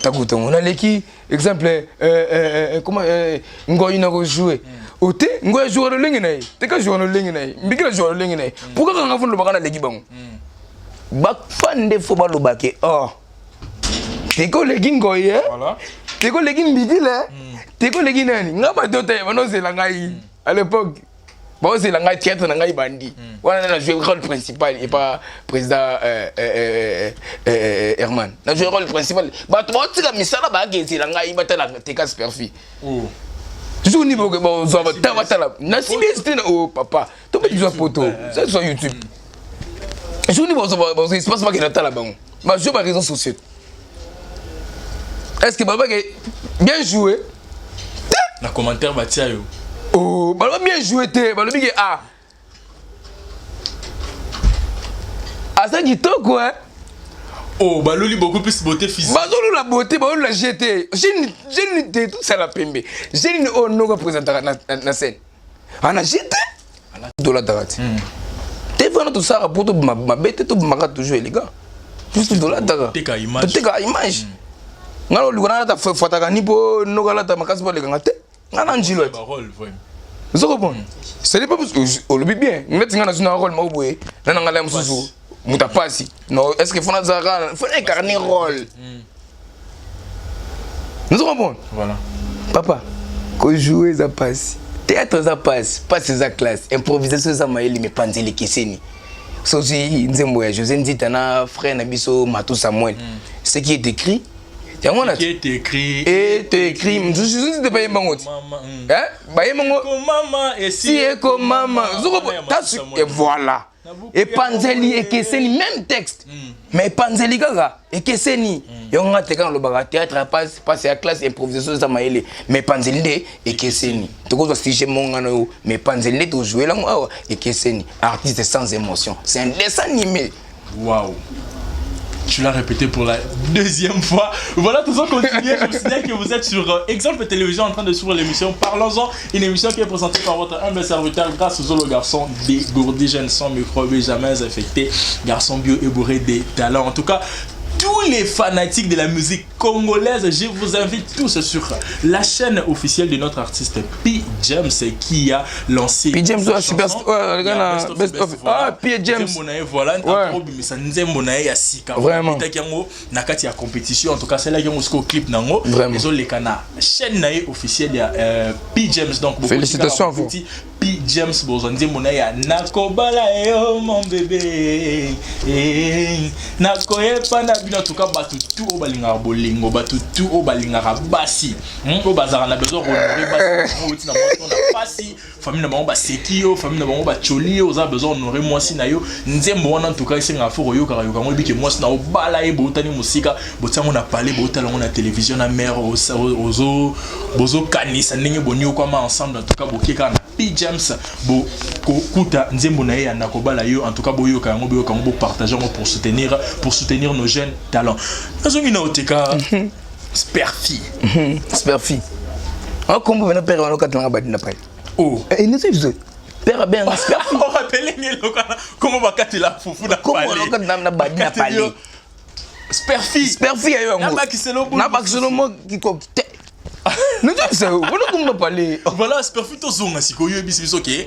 Speaker 1: takutongo, naleki exemple comment ngoi na kojouer ote, ngoi ajouer lolenge na ye, Teka jouer lolenge na ye, mbikila jouer lolenge na ye. Pourquoi kanga fo lobaka naleki bango? Bafa nde fo balobake, oh, Teka oleki ngoi. Teka oleki mbikile, teka oleki nani. Nga bato te banozela ngai à l'époque, baozela ngai théâtre na ngai bandi wana. Na joué rôle principal epa président Herman, na joué rôle principal. Bato baotika misala, bakezela ngai batala Teka Superfi. Toujours ni bozwa batala na CBS te. O papa, to mpe bizwa poto zwa YouTube jour ni bozwa espace, bakende tala bango, bazwa ba réseaux sociaux. Est ce que balobaki bien joué?
Speaker 3: Na commentaire batia yo.
Speaker 1: Oh, balobi bien joué te, balobi ke ah, aza kitoko, hein.
Speaker 3: Oh, baloli beaucoup plus beauté physique.
Speaker 1: Bazolula beauté, balolula gt jeune te, tosala pembe jeune oyo noko apresentaka na scène ana gt tolataka te te wana tosalaka po tobima mabe te, tobimaka toujours élégant, juste tolataka.
Speaker 3: Toteka image.
Speaker 1: Toteka image. Nga na oluka nalata fataka ni mpo noko alata makasi mpo alekanga te, nga na njilo ete.
Speaker 3: Barole vraiment.
Speaker 1: Ozo comprendre, ce n'est pas olobi bien neti nga nazwi na rôle moko boye na nanga la mosusu moto apasi. Non, est ce que faut nazalaka, faut na incarner rôle, ozo comprendre?
Speaker 3: Voilà.
Speaker 1: Papa, kojouer eza pasi, théâtre eza pasi, pasi eza classe, improvisation eza mayele. Mipanzi ekeseni. Soki nzembo ya José Nzita na frère na biso Matou Samuel, ce qui est écrit yango wana.
Speaker 3: Qui est écrit.
Speaker 1: Est écrit. José Nzita bayembango ti.
Speaker 3: Mama.
Speaker 1: Bayembango.
Speaker 3: Mama esi.
Speaker 1: Si ekomama et voilà, epanzeli ekeseni. Même texte, mais epanzeli kaka ekeseni. Yango nga teka nalobaka théâtre ya pasi, pasi ya classe, improvisation eza mayele, mais epanzeli nde ekeseni. Tokozwa sujet mongana oyo, mais epanzeli nde tozwela yango awa ekeseni. Artiste sans émotion, c'est un dessin animé.
Speaker 3: Waouh. Tu l'as répété pour la deuxième fois. Voilà, tout ça continue. Je vous signale que vous êtes sur Exemple Télévision en train de suivre l'émission Parlons-en, une émission qui est présentée par votre humble serviteur grâce aux le garçon dégourdi, jeune sans microbe, jamais infecté, garçon bio et bourré des talents. En tout cas, tous les fanatiques de la musique congolaise, je vous invite tous sur la chaîne officielle de notre artiste P. James qui a lancé
Speaker 1: P. James,
Speaker 3: sa
Speaker 1: ouais, super,
Speaker 3: chanson.
Speaker 1: ouais, le gars,
Speaker 3: Il y a
Speaker 1: là,
Speaker 3: Best of,
Speaker 1: Best of-
Speaker 3: voilà.
Speaker 1: Ah, P. James.
Speaker 3: Nzembo na ye, voilà, akobimisa nzembo na ye ya sika.
Speaker 1: Vraiment.
Speaker 3: Etaki yango na kati ya compétition. En tout cas, asalaki yango sikoyo clip nango
Speaker 1: Vraiment.
Speaker 3: ezoleka na chaîne na ye officielle ya P. James. Donc
Speaker 1: Félicitations à vous.
Speaker 3: bokoti P. James, bozwa nzembo na ye ya Nakobala yo mon bébé. Eh, nakoyepa na bino. En tout cas, bato tu oyo balingaka bolingo, bato tu oyo balingaka basi, oyo bazalaka na besoin honorer basi oyo oti na mwasi na pasi, famille na bango baseki yo, famille na bango batioli yo, oza besoin honorer mwasi na yo, nzembo wana en tout cas esengaka fo koyokaka yoka yango. Oyebike mwasi na obala ye, boutani mosika, botia yango na palais, boutala yango na télévision na mare, bozokanisa ndenge boniokwama ensemble. En tout cas, boke kaka na P. James, bokokuta nzembo na ye ya Nakobala yo. En tout cas, boyoka yango, boyoka yango, bopartage yango pour soutenir nos jeunes talents. Nazongi na oteka Sperfi.
Speaker 1: Sperfi akombo pena pere wana okatalanga badi na pale.
Speaker 3: Oh.
Speaker 1: Nezo biso pere abenga Sperfi.
Speaker 3: Orapele nge eloko wana, komo bakatela fufu na
Speaker 1: kombo
Speaker 3: palais.
Speaker 1: wana na badi na palais.
Speaker 3: Sperfi.
Speaker 1: Sperfi ya yo yango.
Speaker 3: Nabakiselo bulu.
Speaker 1: Nabakiselo mo kikoki te, nezobisa yo wana kombo na palais.
Speaker 3: Voilà, Sperfi, tozonga sikoyo. Oyebisi biso ke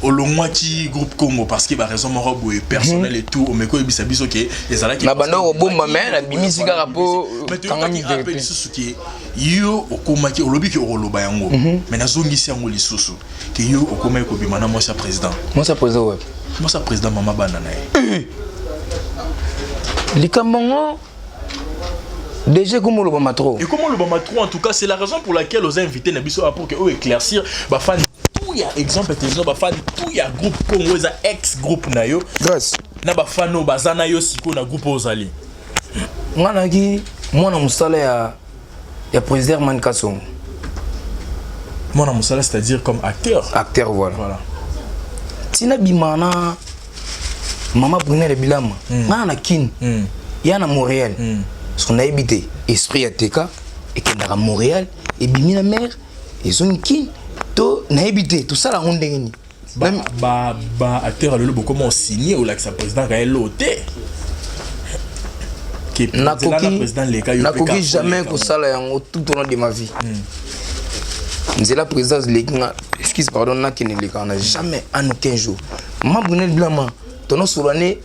Speaker 3: olongwaki groupe Congo parce que baraison moko boye personnel et tout. Omeki oyebisa biso ke ezalaki
Speaker 1: Na banda kobomba, mais nabimisi kaka po kangami
Speaker 3: mpe
Speaker 1: vérité.
Speaker 3: Lisusu ke yo okomaki, olobi ke okoloba yango, mais nazongisi yango lisusu ke yo okomaki kobima na mwasi ya président.
Speaker 1: Mwasi ya président wapi?
Speaker 3: Mwasi ya président, mama bana na ye.
Speaker 1: Likambo yango déjà ekoma olobama trop.
Speaker 3: Et comment olobama trop. En tout cas, c'est la raison pour laquelle oza invité na biso pour que oyo éclaircir bafan tout ya Exemple Télévision, bafan tout ya groupe Congo, eza ex groupe na yo.
Speaker 1: Grâce.
Speaker 3: Na bafan oyo baza na yo sikoyo na groupe oyo ozali.
Speaker 1: Nga naki mwana mosala ya président Herman Kasongo.
Speaker 3: Mwana mosala, c'est-à-dire comme acteur?
Speaker 1: Acteur, voilà.
Speaker 3: Voilà.
Speaker 1: Ntina bima na mama Brunel Bilama, nga na Kine, ya na Montréal, parce que nayebi te esprit ya teka ekendaka Montréal, ebimi na mare, ezongi Kine, to nayebi te tosala yango ndenge nini.
Speaker 3: Ba acteur ya lelo bokoma osigne, olakisa président ka elo te. Ke nzela na président leka yo mpe
Speaker 1: Nakoki
Speaker 3: ka
Speaker 1: jamais
Speaker 3: koleka.
Speaker 1: Kosala yango tout au long de ma vie. Nzela présidence leki nga, excuse, pardon, nakende lekaka na jamais, en aucun jour. Mama Brunel Bilama, tonosola ne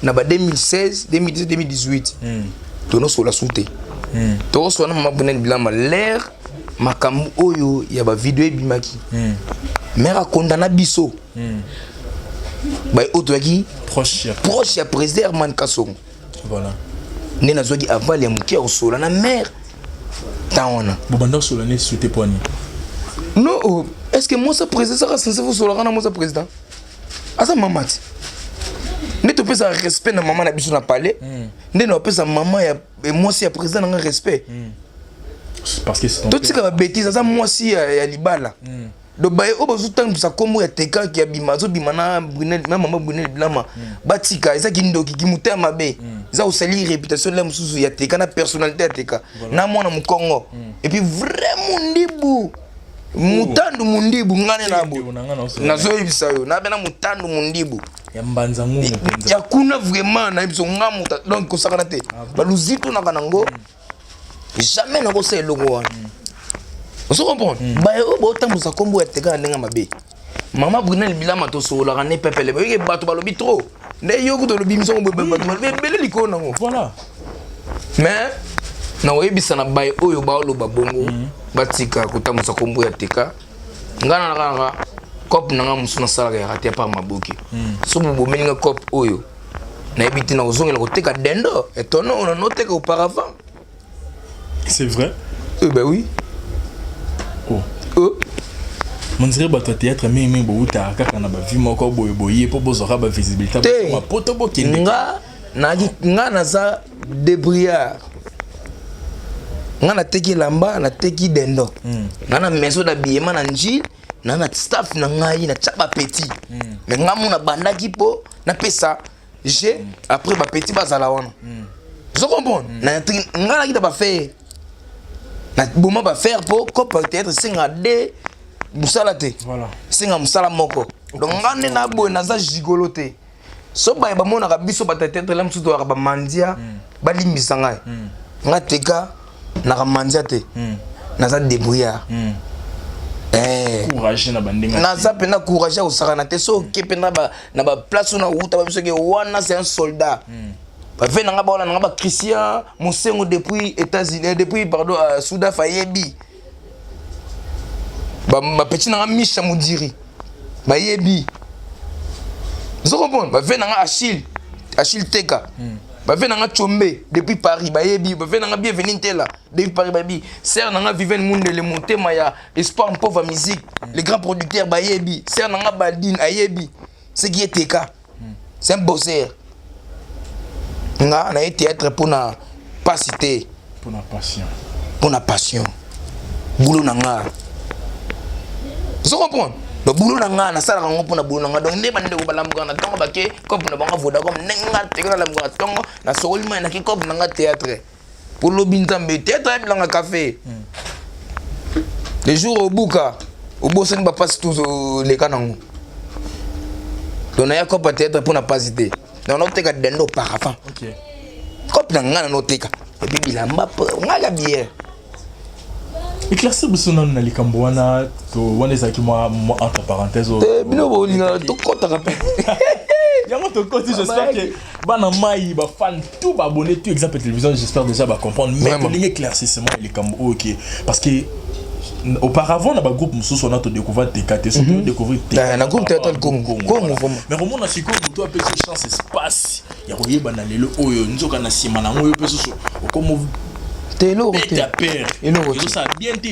Speaker 1: na ba 2016, 2017, 2018, tonosola su te. Tokoswana mama Brunel Bilama l'air makambo oyo ya bavideo ebimaki. Mare akondana biso baye oyo toyaki
Speaker 3: proche
Speaker 1: proche ya président Herman Kasongo.
Speaker 3: Voilà.
Speaker 1: Nde nazwaki aval ya moke ya kosola na mare temps wana.
Speaker 3: Bobanda kosola ne sute pwani?
Speaker 1: Non, oh, est ce que mosa président saka sense fosolaka na mosa président aza mama ti nde topesa respect na mama na biso na palais, nde na bapesa mama ya mwasi ya président nanga respect.
Speaker 3: Parce que c'est ton
Speaker 1: Totika babêtises, aza mwasi ya libala. Donc baye oyo bazotangisa nkombo ya tekaki ya bima, azobima na Brunel, na mama Brunel Bilama, batika. Eza kindoki, kimotema mabe, eza kosali réputation le mosusu ya teka na personnalité ya teka na mwana mokongo. Et puis vrai mondibu mutandu mundibu ngane na bo
Speaker 3: Ndeko na nga na
Speaker 1: nazoyebisa yo nabe na mutandu mundibu
Speaker 3: ya mbanza ngungu mpenza.
Speaker 1: Ya kuna vraiment nayebi nga muta, donc kosakana te, baluzito naka nango jamais nakosala eloko wana. Ozo comprendre? Baye oyo baotambusa nkombo ya teka na ndenge mabe, mama Brunel Bilama tosololaka ne pepele. Boyoki bato balobi trop nde yo kuta olobi misongo boye, bato balobi ebele likolo nango. Mais nakoyebisa na baye oyo baoloba bongo, batika kotambusa nkombo ya teka. Nga na kaka cope na nga mosusu nasalaka yaka te apart maboki. So bobomeli nga cope oyo, nayebi te, nakozongela koteka dendo etono oyo nanoteka auparavant.
Speaker 3: C'est vrai?
Speaker 1: Eh ben oui.
Speaker 3: Oh.
Speaker 1: Oh.
Speaker 3: On dirait bato ya théâtre mingimingi boutaka kaka na bavie moko boye boye mpo bozwaka bavisibilité.
Speaker 1: Te.
Speaker 3: Poto bokende.
Speaker 1: Nga nayaki, nga naza débrouillard. Nga nateki elamba, nateki dendo, nga na maison d'habillement na Njile, na na staff na ngai, natya bapetits. Mais nga mo nabandaki mpo napesa g, après bapetits bazala wana. Ozo comprendre? Nga naki na bafaire, naboma bafaire mpo cope théâtre esengaka de mosala te. Esenga mosala moko. Donc nga nde naboye, naza gigolo te. So baye bamonaka biso bato ya théâtre la mosusu toyaka bamandia, balimbisa ngai. Nga teka naka mandia te, naza débrouillard. Eh.
Speaker 3: Courage na bandenge.
Speaker 1: Naza mpena courage ya kosakana te. So oke mpena na baplace oyo nauta, babi soki wana c'est un soldat. Bave na nga bawana na nga bachristien Mosengo depuis États-Unis, depuis, pardon, Sudaf ayebi. Bapetits na nga Misha Modiri bayebi. Ozo comprendre? Bave na nga Achille, Achille Teka, bave na nga Chombe depuis Paris bayebi, bave na nga Bienvenu Ntela depuis Paris bayebi, sœur na nga Viviane Mundele, motema ya Espoir Mpova Musique, le grand producteur, bayebi, sœur na nga Baldine ayebi ce qui est teka. C'est un bosseur. Nga na ye théâtre mpona pasi te.
Speaker 3: Mpona passion.
Speaker 1: Mpona passion, boulot na nga. Ozo comprendre? Donc boulot na nga, nasalaka yango mpona boulot na nga. Donc nde bandeko balamukaka na ntongo, bake cope na bango Vodacom, ndenge nga teke nalamukaka na ntongo, nasokoli mai, naki cope na nga théâtre po lobi Nzambe. Théâtre ayebilanga café. Le jour obuka, obosani bapasi tozoleka nango. Donc naya cope ya théâtre mpona pasi te. Donc naoteka dendo auparavant. Cope na nga nanoteka et puis bilamba nga ya bière.
Speaker 3: Éclaircir biso nanu na likambo wana to wana ezalaki mwa entre parenthèse.
Speaker 1: Te, bino bolingaka tokɔtaka mpe.
Speaker 3: Yango tokoti. J'espère que bana mai, bafan tout, baabonné tout Exemple Télévision, j'espère déjà bacomprendre. Mais tolingi éclaircissement ya likambo oyo ke parce que auparavant na bagroupe mosusu wana todécouvrir teka te, surtout découvrir.
Speaker 1: Na groupe théâtral Congo, Congo vraiment.
Speaker 3: Mais komona sikoyo moto apesi chance, espace ya koyeba na lelo oyo, nzoka na nsima nango oyo mpe susu okomo
Speaker 1: Te, eloko te.
Speaker 3: beta père.
Speaker 1: Eloko te.
Speaker 3: Ezosala bien te,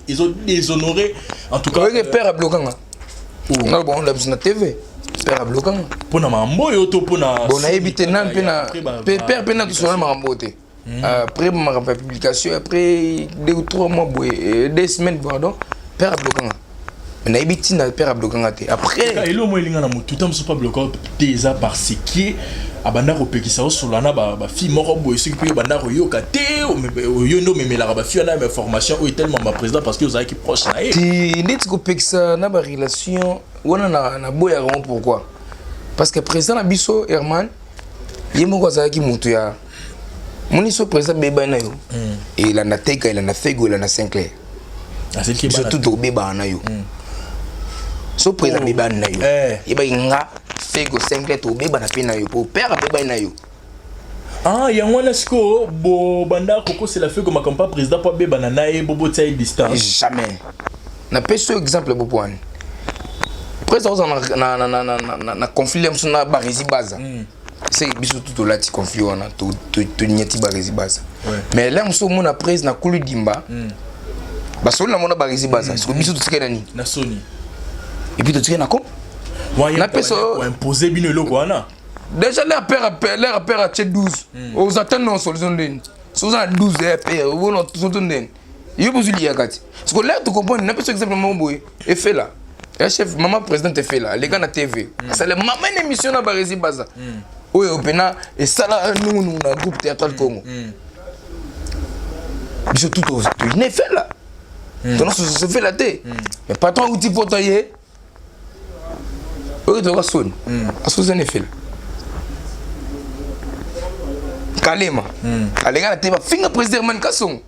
Speaker 3: ezo déshonoré en tout cas.
Speaker 1: Oyeke père ablokanga nga bon na biso na TV, père ablokanga.
Speaker 3: Mpona makambo oyo to mpona?
Speaker 1: Bon, nayebi te nani mpe na père mpe na tosola makambo te. Après makambo ya publication, après 2 ou 3 mois boye, 2 semaines, pardon, père ablokanga. Mais nayebi ntina père ablokanga te après.
Speaker 3: Elo mo elinga na motu ta mosusu pa bloka te, eza parce que abanda kopekisa osola na bafille moko boye. Soki mpe obanda koyoka te, yo nde omemelaka bafille wana ya information oyo tellement baprésident, parce que ozalaki proche na ye.
Speaker 1: Ti ndeti kopekisa na barelation wana, naboyaka yango. Pourquoi? Parce que président na biso Herman ye moko azalaki motu ya moni. So président bebani na yo, elanda teka, elanda fego, elanda Sinclair, biso tout tokobebana na yo. So président bebani na yo, yebaki nga, fego, Sinclair, tokobebana mpe na yo po père abebani na yo.
Speaker 3: Ah, yango wana sikoyo bobanda kokosela feko makambo pa président mpo abebana na ye, bobotia ye distance?
Speaker 1: Jamais. Napesi yo exemple bopo wani, président ozala na conflit ya mosusu na Baresi Baza. Se biso tu tolati conflit wana, tonyati Baresi Baza. Mais la mosusu omona président na kulu dimba, basoli na mona Baresi Baza. Siko biso totikali na nini?
Speaker 3: Na soni.
Speaker 1: Et puis totikali na ko
Speaker 3: Napesa impose bino eloko wana.
Speaker 1: Déjà leur père, leur père atie 12, ozata non solution ndeni. So oza na 12 ya père, obona soto ndeni yo bozwi liyaka ti. Siko l'air tocomprendre, napesa exemple moko boye: Efela ya chef, mama présidente Efela aleka na TV, asala mama une émission na Baresi Baza oyo mpena esala nungunungu na groupe théâtral Congo. Biso tout toyina Efela, tona Efela te. Mais patron auti poto ye oyo toyoka soni, asozana Efela. Kalema alenga na te, bafinga président Herman Kasongo.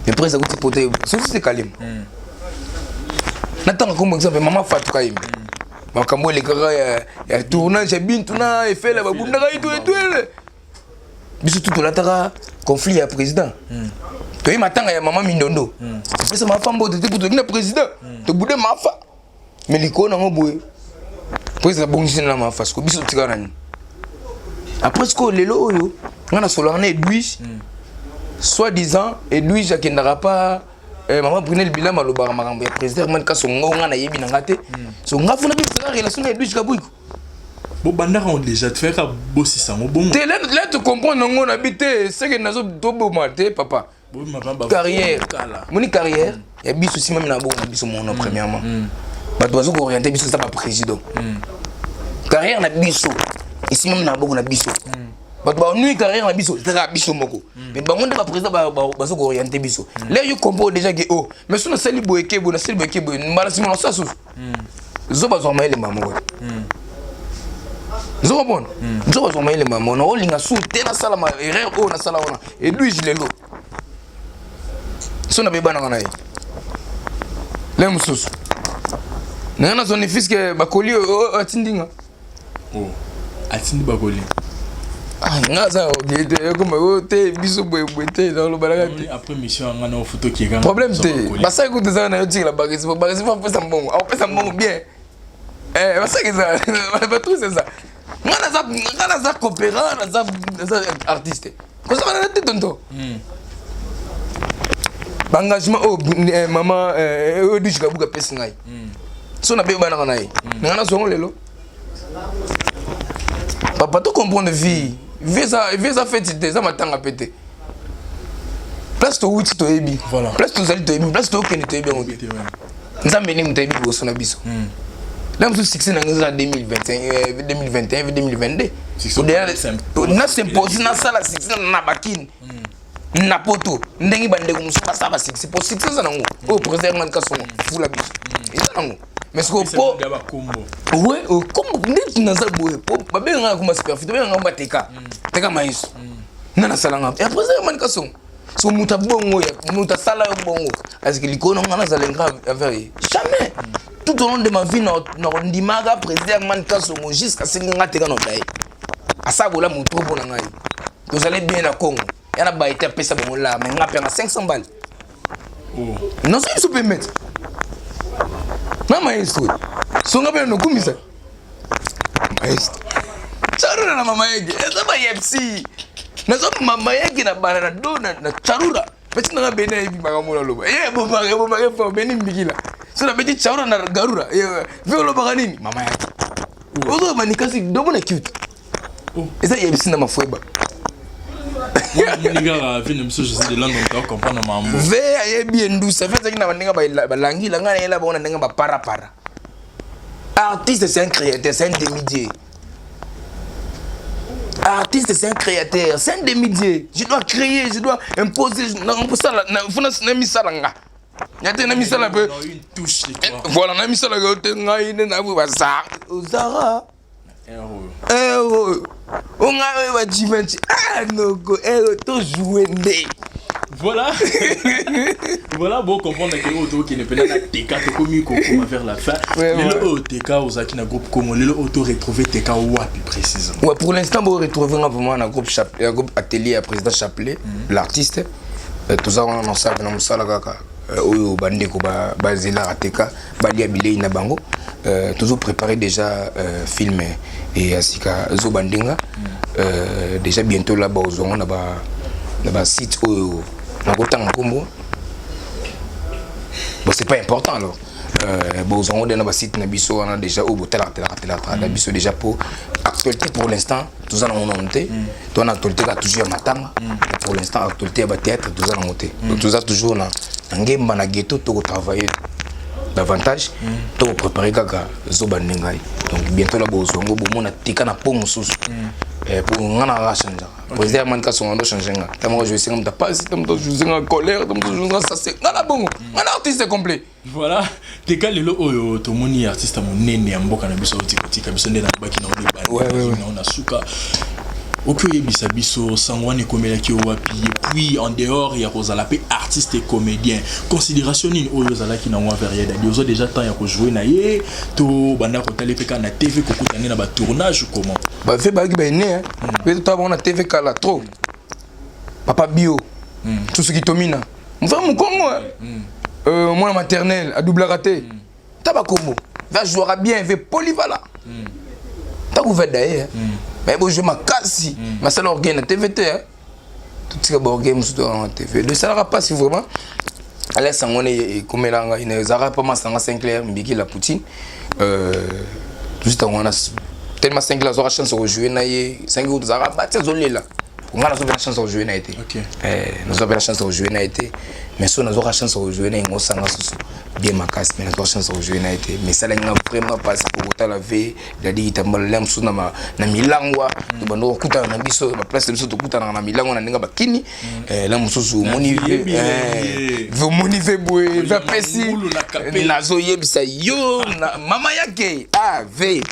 Speaker 1: Mais président akuti poto ye, soki te Kalema natanga kombo exemple mama Fatou Kayembe, makambo elekaka ya tournage ya Bintu na Efela, babundaka itu etwele. Biso tu tolataka conflit ya président. Toye matanga ya mama Mindondo, topesa mafa mbote te po toki na président, tobude mafa. Mais likolo nango boye, président abongisi na mafa. Siko biso totikaka na nini après? Sikoyo lelo oyo nga nasolaka na Edwige, soit disant Edwige akendaka pa mama Brunel Bilama, alobaka makambo ya président Herman Kasongo. Nga nayebi na nga te. So nga funa bibisaka relation na Edwige Kabwiko.
Speaker 3: Bobandaka ngo déjà, tofayaka bosisa ngo bongo.
Speaker 1: Te, là tu comprends nango na bi te seke nazo toboma te papa. Carrière moni, carrière ya biso nsima na bongo na biso mono. Premièrement, bato bazo koorienter biso eza baprésident. Carrière na biso esimami na bongo na biso. Bato banui carrière na biso ezaka biso moko, mais bango nde baprésident bazo koorienter biso. Lelo yo comprends déjà ke oh, mais so nasali boye ke boye, nasali boye ke boye, mbala nsima nasala susu zo bazwaka mayele moko te. Ozo comprendre? Nzo bazwa mayele mamo na olinga su te nasalama erreur oyo nasala wana. Edwige lelo so nabebanaka na ye le mosusu nanga nazwa ne fiske bakoli oyo atindinga.
Speaker 3: Oh, atindi bakoli?
Speaker 1: Nga aza oke te, ekoma oyo te, biso boyeboye te, nalobalaka te.
Speaker 3: Après mission yanga na ofuta okeka.
Speaker 1: Problème te, basaki kutu ezaka na yo, tikela Bakisi po Bakisi po apesa mbongo, akopesa mbongo bien. Basaki eza batrousse eza nga naza coopérant, naza artiste, kozala na te tonto. Baengagement oyo mama oyo Dushi Kabuka apesi ngai, so nabebanaka na ye, nga nazwango lelo. Papa, to comprendre vie. Vie eza feti te, eza matanga mpe te. Place towuti toyebi, place tozali toyebi, place tokende toyebi yango te. Nzambe nde moto ayebi liboso na biso. Na mosusu succès nango eza na 2021, 2022. Nasimpose nasala succès na bakini na poto ndenge bandeko mosusu basala basuccès, po succès eza nango oyo président Herman Kasongo fula biso eza nango. Mais sikoyo po we kombo ndeti naza boye, po babenganga komba superfit, babenganga bateka teka mayeso nga nasalanga ya président Herman Kasongo. So moto abongo, moto asala yo bongo, aziki likolo na nga nazala ingrat envers ye? Jamais. Tout au long de ma vie nakondimaka président Herman Kasongo jusqu'à ce nga teka na odaye asala bolamu trop mpo na ngai. Tozali bien na Congo ya na baye te, apesa bango la, mais nga mpe 500 balles nazo biso mpe maître na maestro songa mpe nokumisa maestro Charura na mama yeke eza bayepsi nazo mama yeke na bana na do na Charura peti nanga beni ayebi makambo naloba ye ebomaka ebomaka efo beni mbikila so nabeti Charura na Garura ve olobaka nini mama yake ozoba nikasi dobo na cute eza yebisi na mafueba. Ve ayebi endusa ve azalaki na bandenge balangila ngai nayela bango na ndenge baparapara. Artiste, c'est un créateur, c'est un demi-dieu. Artiste, c'est un créateur, c'est un demi-dieu. Je dois créer, je dois imposer na misala nga ya te na misala mpe. Voilà, na misala yo te, ngai nde naboye bazara ozara oyo ongai oyo bajivanci noko ero tojoue nde.
Speaker 3: Voilà, voilà, bo comprendre que oyo tokende mpena na Teka, tokomi kokoma vers la fin. Lelo oyo Teka ozalaki na groupe Congo, lelo oyo to retrouver Teka wapi précisément?
Speaker 1: Ouais, pour l'instant bo retrouver nga vraiment na groupe ya groupe atelier ya président Chapelet, l'artiste. Toza wana na save na mosala kaka oyo bandeko bazelaka Teka balia bilei na bango. Tozo préparer déjà film ya sika Zoba Ndenga. Déjà bientôt là bazwango na ba site oyo nakotanga nkombo. Bon, c'est pas important. Alors bozwango nde na basite na biso wana déjà oyo botalaka telaka telaka na biso déjà. Po actualité, pour l'instant toza nango nano te. Toza na actualité kaka toujours ya matanga. Pour l'instant, actualité ya bathéâtre toza nango te. Donc toza toujours na ngemba na ghetto, tokotravailler davantage, tokopréparer kaka Zoba Nde Ngai. Donc bientôt la bozwango, bomona Tika na po mosusu. Po nga na kaka changeaka. Président ya Manika Songa ndo change nga. Ta moko joue nga moto apasi, ta moto joue nga colère, ta moto joue nga sase. Nga na bongo nga na artiste complet.
Speaker 3: Voilà, Teka, lelo oyo tomoni artiste monene ya mboka na biso auti kotika biso. Nde nalobaki na
Speaker 1: Ouais.
Speaker 3: Nao na suka, oki oyebisa biso sango wana ekomelaki yo wapi? Et puis, en dehors ya kozala mpe artiste et comédien, considération nini oyo ozalaki nango envers ye Dadi? Ozwa déjà temps ya kojouer na ye to banda kotala mpe kaka na TV, kokutani na batournage, comment?
Speaker 1: Bafe bayaki baene mpe totala bango na TV kala trop. Papa Bio Susuki Tomina, mofrère mokongo, mwana maternel adoublaka te. Ta bakombo va jouera bien ve polyvalent ntango veda ye, mais bojouer makasi masala orgueil na TV te. Totika baorgueil mosusu toyaka na TV. Donc esalaka mpasi vraiment. Alesa yango wana ekomela ngai, ezalaka mpa masanga Sinclair Mbiki la Poutine. Juste yango wana, tellement Sinclair azwaka chance kojouer na ye. Sinclair tozalaka bati, azolela. Nga nazwa mpe na chance ya kojouer na ye te. Nazwa mpe na chance ya kojouer na ye te, mais so nazwaka chance ya kojouer na ye, ngosanga susu bien makasi. Mais nazwaka chance ya kojouer na ye te, mais esalaki nga vraiment mpasi po kotala ve Dadi Kitambala lia mosusu na milangwa. Tobanda kokutana na biso baplace na biso, tokutanaka na milangwa na ndenge bakini la mosusu. Omoni omoni ve boye ve apesi, nazoyebisa yo mama yake ah ve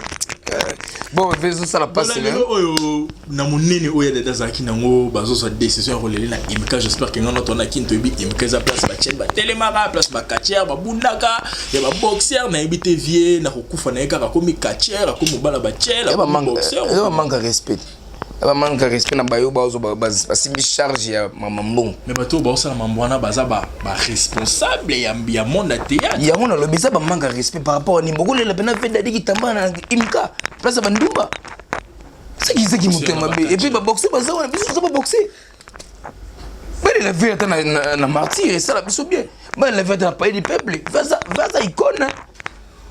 Speaker 1: bon ve ezosala mpasi.
Speaker 3: Lelo oyo na monene oyo ya Dada azalaki nango, bazozwa décision ya kolele na Imka. J'espère que ngano tona kini toyebi Imka eza place batiene batelemaka, place bacatcheur babundaka ya baboxer. Nayebi te, vie na kokufa na ye kaka akomi catcheur, akomi mobala batiele.
Speaker 1: Eza bamanque respect, bamanque respect na bayo bazo basimbi charge ya mama mbongo.
Speaker 3: Mais bato oyo baosala mambo wana baza baresponsable ya monde ya théâtre.
Speaker 1: Yango nalobi, eza bamanque respect par rapport ani bokolela mpena ve Dadi Kitamba na Imka, place ya bandumba. Seki motema mabe. Et puis baboxe baza wana, biso toza baboxe. Balela ve ata na Martyr, esala biso bien. Balela ve ata na Palais du Peuple, vaza icône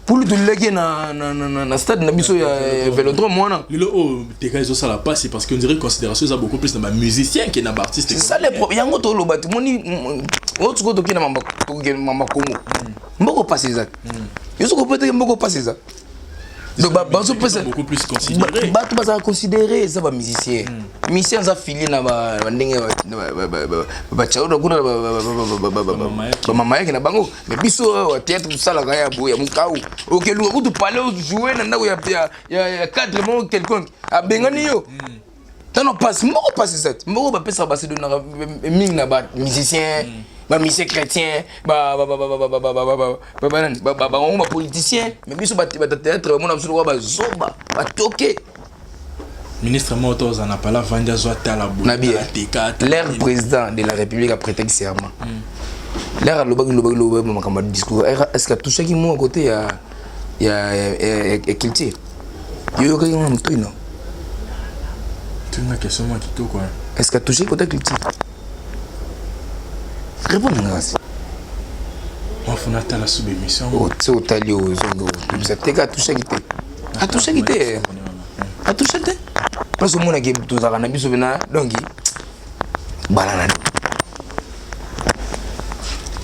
Speaker 1: pulu. Tolelaki na stade na biso ya Vélodrome wana.
Speaker 3: Lelo oyo Teka ezosala mpasi parce que on dirait considération eza beaucoup plus na bamusicien ke na baartiste.
Speaker 1: C'est ça le problème. Yango toloba, tomoni oyo sikoyo tokende mamba Kongo, mboko mpasi eza. Yo soki opetaki mboko mpasi eza. Donc bazopesa
Speaker 3: beaucoup plus considéré.
Speaker 1: Bato bazala considéré eza bamusicien. Musicien aza fili na bandenge bachaoda kuna, bamama yake na bango. Mais biso awa théâtre tosalaka ya boye ya mokau, okeluka kutu pale ojoue na ndako ya cadre moko quelconque, abengani yo. Tano pasi moko, pasi eza te. Moko bapesaka, basedonaka mingi na bamusicien, bamusicien chrétien, banani, bango bapoliticien. Mais biso bata théâtre bamona biso lokola bazoba, batoke.
Speaker 3: Ministre moko to ozala na pala vandi azwa tala.
Speaker 1: Na bien, l'air président de la République a prêté serment, l'air alobaki lobaki lobaki makambo ya discours. Est ce que atouchaki mwa côté ya culture? Yo yokaki ngo na motoi no?
Speaker 3: Tuna question mwa kitoko.
Speaker 1: Est ce que atouché côté culture? Répondre nga kasi.
Speaker 3: Mafuna tala sous émission.
Speaker 1: Ti otali oyo ozobimisa te ka atouchaki te, atouchaki te, atouche te. Place omonaki tozalaka na biso mpena, donc bala na.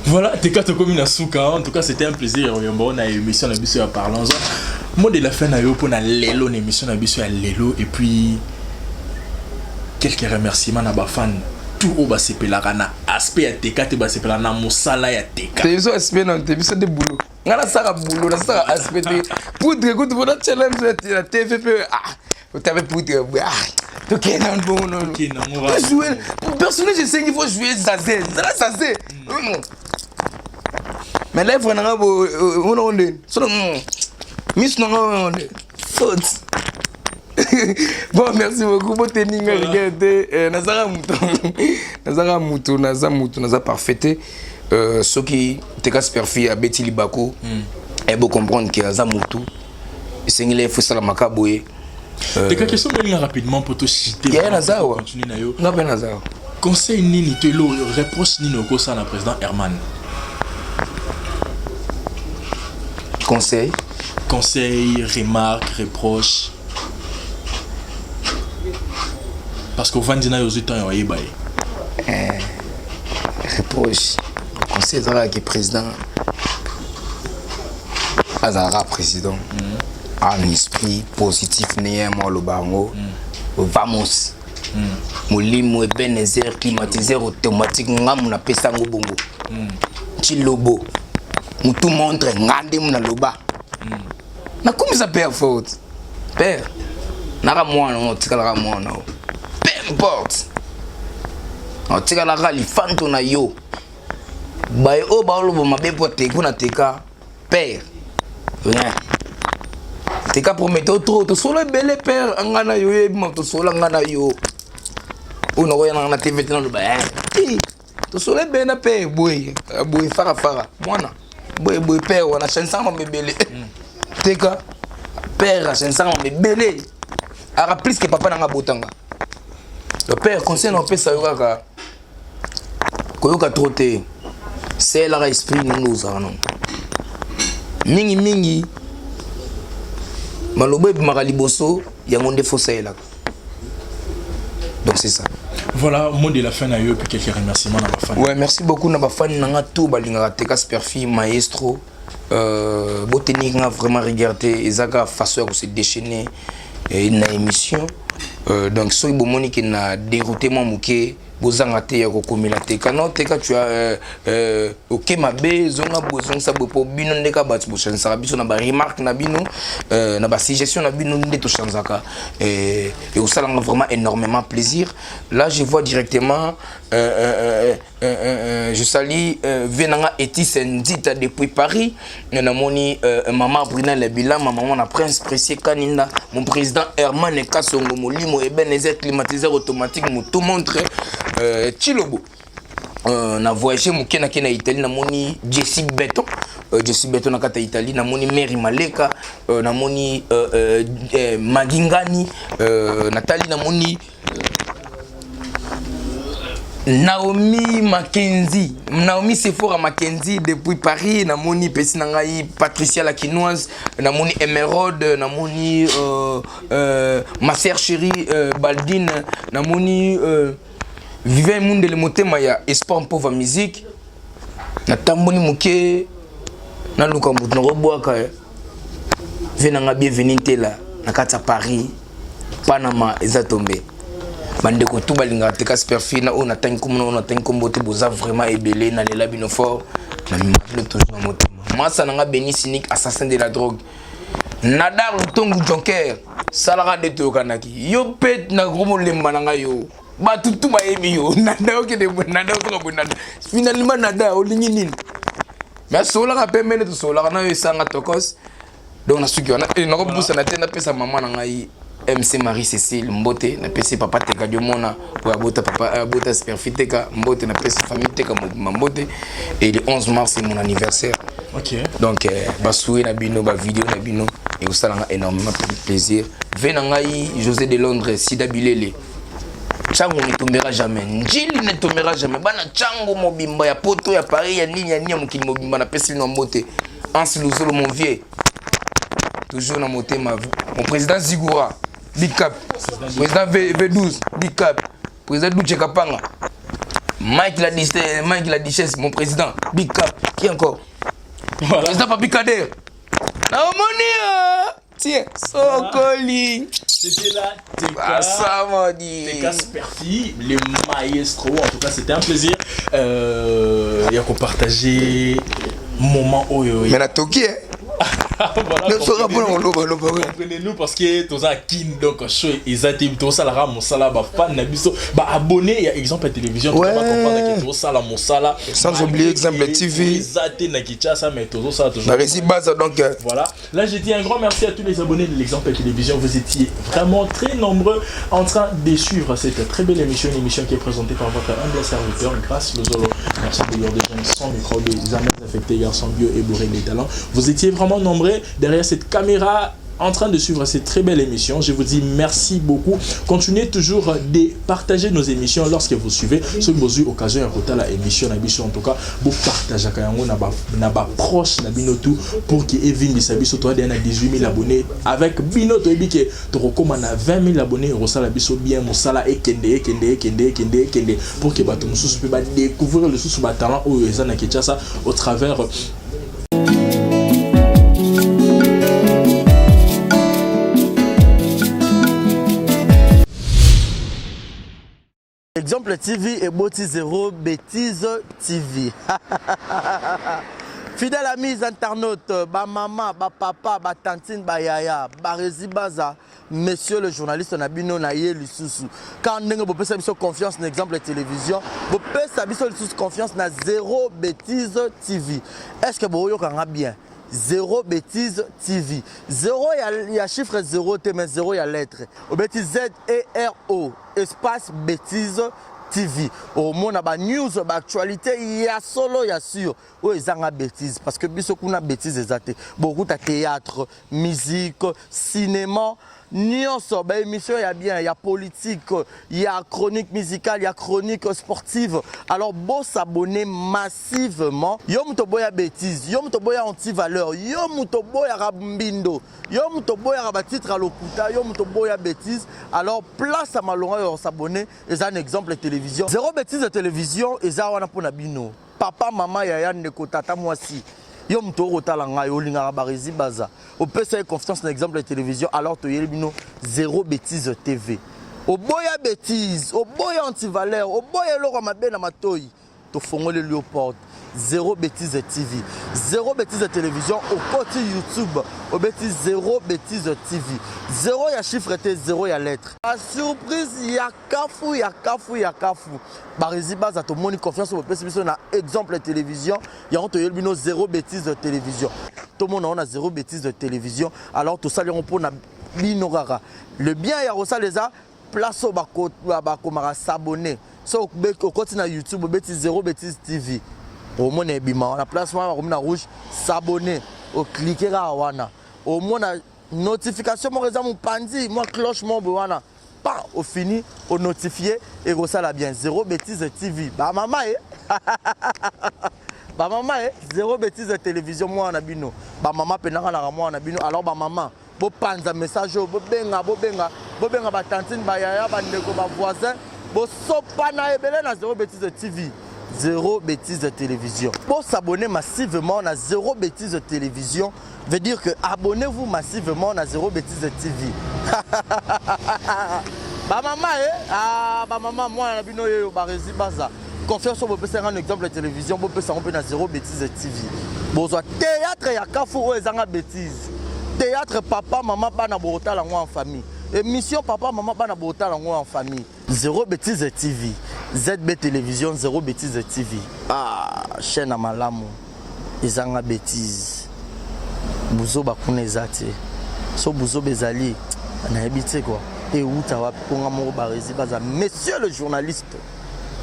Speaker 3: Voilà, Teka, tokomi na suka. En tout cas, c'était un plaisir oyamba na émission na biso ya Parlons-en. Mot de la fin na yo mpona lelo na émission na biso ya lelo, et puis quelques remerciements na bafan tout oyo basepelaka na aspect ya Teka te, basepelaka na mosala ya Teka.
Speaker 1: Te, biso aspect na te, biso nde boulot. Nga nasaka boulot, nasaka aspect te. Poudre kutu mpona challenge na TV mpe, ah, otabe poudre, ah. Tokende na bongo nono. Jouer personnage esengi faut jouer zaze. Zala zaze. Mais lèvre na nga bo ona onde. Solo miso na nga onde. Faute. Bon, merci beaucoup. Boteninga rigueur te. Euh, nazaka mutu. Nazaka mutu, naza mutu, naza parfait te. Euh, soki teka superfie abeti libaku mm. eh, bo comprendre ke aza mutu esengeli efo esalamaka boye.
Speaker 3: Euh, teka question moninga rapidement mpo tochite.
Speaker 1: Yaya naza awa, nga mpe naza awa.
Speaker 3: Conseil nini to elo reproche nini okosala na président Herman?
Speaker 1: Conseil?
Speaker 3: Conseil, remarque, reproche, parce que ovandi na yo, ozwi temps ya oyeba ye.
Speaker 1: Eh, reproche, conseil ezalaka ke président azalaka président en esprit positif ndenge mwa aloba yango. Vamos, molimo ebenezer climatiseur automatique, ngamu napesa yango bongo. Chilobo mutu montre nga nde mu naloba. Nakomisa père faute. Père naka mwana ngo, otikalaka mwana o, peu importe, otikalaka lifanto na yo. Baye oyo baoloba mabe mpo te mpo na teka père, rien. Teka promettre trop, tosolo ebele père nga na yo, yebi ma tosola nga na yo oyo nakoya nanga na TV te, naloba te tosolo ebele na père boye boye, farafara mwana boye boye. Père wana achanisaka mambo ebele. Teka père achanisaka mambo ebele, aka plus que papa nanga abotanga. Le père, conseil na opesa yo kaka koyoka trop te, selaka esprit nini ozala nango mingimingi. Maloba ebimaka liboso yango nde fosalelaka. Donc c'est ça.
Speaker 3: Voilà, mot de la fin na yo, puis quelques remerciements na bafani.
Speaker 1: Ouais, merci beaucoup na bafani nanga tout balingaka teka superfi maestro. Euh, botenir nga vraiment rigueur te, eza kaka façon ya kose déchaîner na émission. Euh, donc soki bomoni ke na dérouté mwa moke, bozanga te ya kokomela teka. Non, teka tu as oke mabe, zonga boye, zongisa boye, mpo bino nde kaka bato bochangisaka biso na baremarque na bino, na basuggestion na bino nde tochangeaka. Ekosalanga vraiment énormément plaisir. Là je vois directement, je salue Venanga Etis Ndita depuis Paris. Namoni Maman Brina Bilama, maman na Prince Précieux Kaninda, mon président Herman Kasongo Molimo Ebenezer climatiseur automatique tout montre Chilobo. Na voyagé moke, nake na Italie, namoni Jesse Beton, Jesse Beton na kati ya Italie, namoni Mary Maleka, namoni Magingani, natali namoni Naomi Mackenzie, Naomi Sephora Mackenzie depuis Paris, namoni pesi na ngai Patricia la Quinoise, namoni Emeraude, namoni ma sœur chérie Baldine, namoni Vivien Mundele motema ya Espoir Mpova musique. Natamboli moke, naluka moto nakobwaka ve nanga bienvenu ntela na kati ya Paris, Panama eza tombe. Bandeko tu balingaka teka superfie na oyo natangi kombo na oyo natangi kombo te, boza vraiment ebele, nalela bino fort, na mema bino toujours na motema. Masa nanga Beni Sinik, assassin de la drogue, Nadar Lutongu Jonker, salaka nde toyokanaki yo mpe na komolemba na ngai yo, bato tu bayebi yo. Nada okende boye, nada otoka boye, nada finalement nada olingi nini? Mais asololaka mpe mene tosololaka na yo esanga tokos. Donc nasuki wana, nakobusana te napesa mama na ngai MC Marie Cécile mbote, napesi papa Teka Diomona oyo abota papa, abota Superfi Teka mbote, napesi famille Teka mobimba mbote. Et le 11 mars c'est mon anniversaire. Donc basouye na bino, bavideo na bino ekosalanga énormément plaisir. Ve na ngai José de Londres, Sida Bilele, Ntango ne tombera jamais, njili ne tombera jamais. Bana ntango mobimba ya poto, ya Paris, ya nini ya nini, ya mokili mobimba, napesi bino mbote. Hans Luzolo, mon vieux, toujours na motema. Mon président Zigura, big cap. Président v, V12, big cap. Président Duche Kapanga, Mike la, Mike la Duchesse, mon président, big cap. Qui encore? Voilà. Président Papi Kader, naomoni. Tiens, Sokoli.
Speaker 3: C'était là TK.
Speaker 1: Samedi.
Speaker 3: TK Sperfi, le maestro. En tout cas, c'était un plaisir. Il y a qu'on partager moment oyo.
Speaker 1: Mais la Toki, hein. Voilà,
Speaker 3: comprenez-nous parce que toza kin donc show eza te tosalaka mosala bafan na biso baabonné ya exemple ya télévision
Speaker 1: Ouais.
Speaker 3: comprendre que tosala mosala
Speaker 1: Sans oublier Exemple TV.
Speaker 3: eza te na Kinshasa mais tozosala toujours
Speaker 1: Na réussi base donc
Speaker 3: Voilà. Là, j'ai dit un grand merci à tous les abonnés de l'Exemple Télévision. Vous étiez vraiment très nombreux en train de suivre cette très belle émission, une émission qui est présentée par votre humble serviteur, Grâce Lozolo. Merci d'ailleurs des jeunes sans microbe, jamais affectés, garçons bio et bourrés des talents. Vous étiez vraiment nombreux derrière cette caméra en train de suivre cette très belle émission. Je vous dis merci beaucoup. Continuez toujours de partager nos émissions lorsque vous suivez. Ce que vous avez occasion ya kotala émission na biso en tout cas, vous partagez yango na ba na ba proche na bino tout pour que evimbisa biso to na 18 000 abonnés avec bino to yebi ke tokokoma na 20 000 abonnés ekosala biso bien mosala ekende ekende ekende ekende ekende pour que bato mosusu mpe badécouvrir lisusu batalent oyo eza na Kinshasa au travers.
Speaker 2: Exemple TV eboti Zéro Bêtise TV. Fidèle amis internautes, ba maman, ba papa, ba tantine, ba yaya, ba Rezi Baza, monsieur le journaliste na bino na ye lisusu. Quand ndenge bopesa biso confiance na Exemple Télévision, bopesa biso lisusu confiance na Zéro Bêtise TV. Est-ce que boyokanga bien? Zéro Bêtise TV. Zéro ya, ya chiffre zéro te mais zéro ya lettre. Obeti Z E R O espace Bêtise TV. Omona ba news, ba actualité ya solo ya sûr. Oyo ezanga bêtise parce que biso kuna bêtise eza te. Bokuta théâtre, musique, cinéma, nyonso ba émission ya bien, ya politique, ya chronique musicale, ya chronique sportive. Alors bo s'abonner massivement. Yo moto boya bêtise, yo moto boya anti-valeur, yo moto boya mbindo, yo moto boya ba titre à lokuta, yo moto boya bêtise. Alors place à malonga yo s'abonner eza un exemple de télévision. Zéro bêtise de télévision eza wana pona bino. Papa, mama, yaya, ndeko, tata, mwasi. Yo moto okotala ngai olingaka Barezi Baza. Opesa ye confiance na Exemple ya télévision, alors toyeli bino Zéro Bêtise TV. Oboya bêtise, oboya antivaleur, oboya eloko ya mabe na matoi. Tofongoleli yo porte. Zéro Bêtise TV. Zéro Bêtise de télévision, okoti YouTube, obeti Zéro Bêtise TV. Zéro ya chiffre te, zéro ya lettre. La surprise ya kafu ya kafu ya kafu. Barezi Baza tomoni confiance bopesi biso na Exemple ya télévision, yango toyeli bino Zéro Bêtise de télévision. Tomona on a Zéro Bêtise de télévision, alors tosali yango mpona bino kaka. Le bien ya kosala eza place oyo bakomaka s'abonner. So okoti na YouTube obeti Zéro Bêtise TV, omona ebima wana place wana bakomi na rouge s'abonner, oclique kaka wana omona notification moko eza mopanzi mwa cloche moko boye wana pa ofini onotifie ekosala bien. Zéro Bêtise TV, bamama e bamama e Zéro Bêtise Télévision mwana na bino, bamama mpenaka naka mwana na bino. Alors bamama bopanza message oyo, bobenga bobenga bobenga batantine, bayaya, bandeko, bavoisin, bosopana ebele na Zéro Bêtise TV, Zéro Bêtise Télévision. Bosabonner massivement na Zéro Bêtise Télévision veut dire que abonnez-vous massivement na Zéro Bêtise TV. Bamama e ah, bamama mwana na bino oyo Barezi Baza, confiance oyo bopesa nga na Exemple ya télévision, bopesa yango mpe na Zéro Bêtise TV. Bozwa théâtre ya kafu oyo ezanga bêtise, théâtre papa mama bana bokotala yango en famille, émission papa mama bana bokotala yango en famille. Zéro Bêtise TV, ZB Télévision, Zéro Bêtise TV, ah, chaîne ya malamu ezanga bêtise. Buzoba kuna eza te. So buzoba ezali nayebi te kua euta wapi mponga moko. Barezi Baza, monsieur le journaliste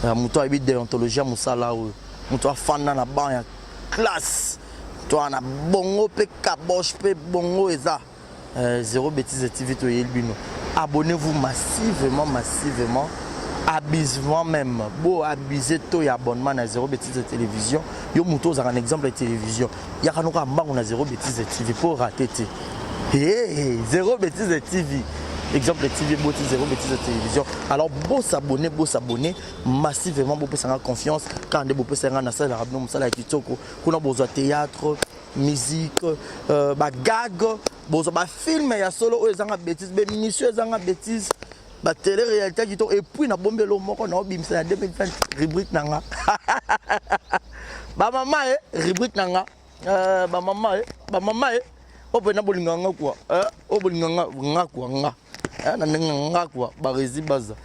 Speaker 2: ya moto ayebi déontologie ya mosala oyo, moto afanda na banc ya classe to na bongo mpe kaboche mpe bongo eza Zéro Bêtise TV toyeli bino. Abonnez-vous massivement, massivement, abusivement même. Bo abuser to ya abonnement na Zéro Bêtise Télévision. Yo moto ozalaka na Exemple ya Télévision, yaka noka mbangu na Zéro Bêtise TV mpo rater te. Hey, Zéro Bêtise TV, Exemple TV boti Zéro Bêtise Télévision. Alors bosabonner, bosabonner massivement, bopesanga confiance kaka nde bopesanga nasalelaka bino mosala ya kitoko. Kuna bozwa théâtre, musique, bagag, bozwa bafilm ya solo oyo ezanga bêtise, bémission ezanga bêtise, batélé réalité kitoko. Et puis nabombelo moko naobimisa na 2020, rubrique na nga bamama e rubrique na nga bamama e bamama e. Oyo mpenza bolingaka nga kua eh, oyo bolingaka nga kua nga eh, na ndenge nga kua Barezi Baza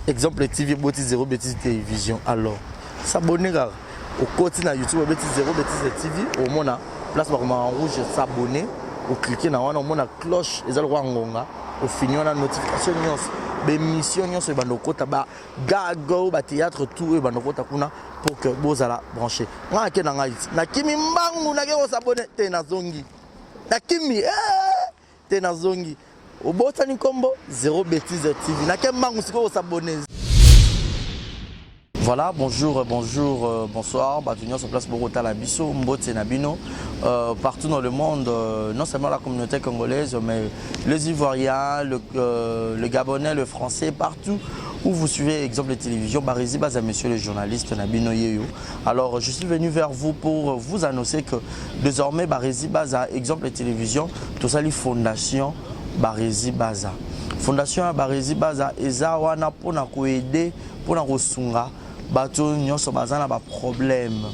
Speaker 2: Exemple TV eboti zero betise télévision. Alors s'abonner kaka, okoti na YouTube obeti zero betise TV, omona place bakomaka en rouge s'abonner, oclique na wana omona cloche eza lokola ngonga, ofini wana notification nyonso, baémission nyonso ebanda okota, ba gag oyo ba théâtre tout oyo ebanda okota kuna pour que bozala branché. Ngai nake na ngai nakimi mbangu nake kosabone te, nazongi nakimi eh! te nazongi. Obosani nkombo zero betise TV, nake mbangu sikoyo kosabone. Voilà, bonjour, bonjour, bonsoir. Bato nyonso place bokotala biso, mbote na bino partout dans le monde, non seulement la communauté congolaise, mais les Ivoiriens, le Gabonais, le Français, partout où vous suivez Exemple de télévision, Barezi Baza, monsieur le journaliste na bino yeyo. Alors, je suis venu vers vous pour vous annoncer que désormais Barezi Baza, Exemple de télévision, tout ça, les fondation Barezi Baza. Fondation Barezi Baza, eza wana pona ko aider, pona kosunga bato nyonso baza na baproblème,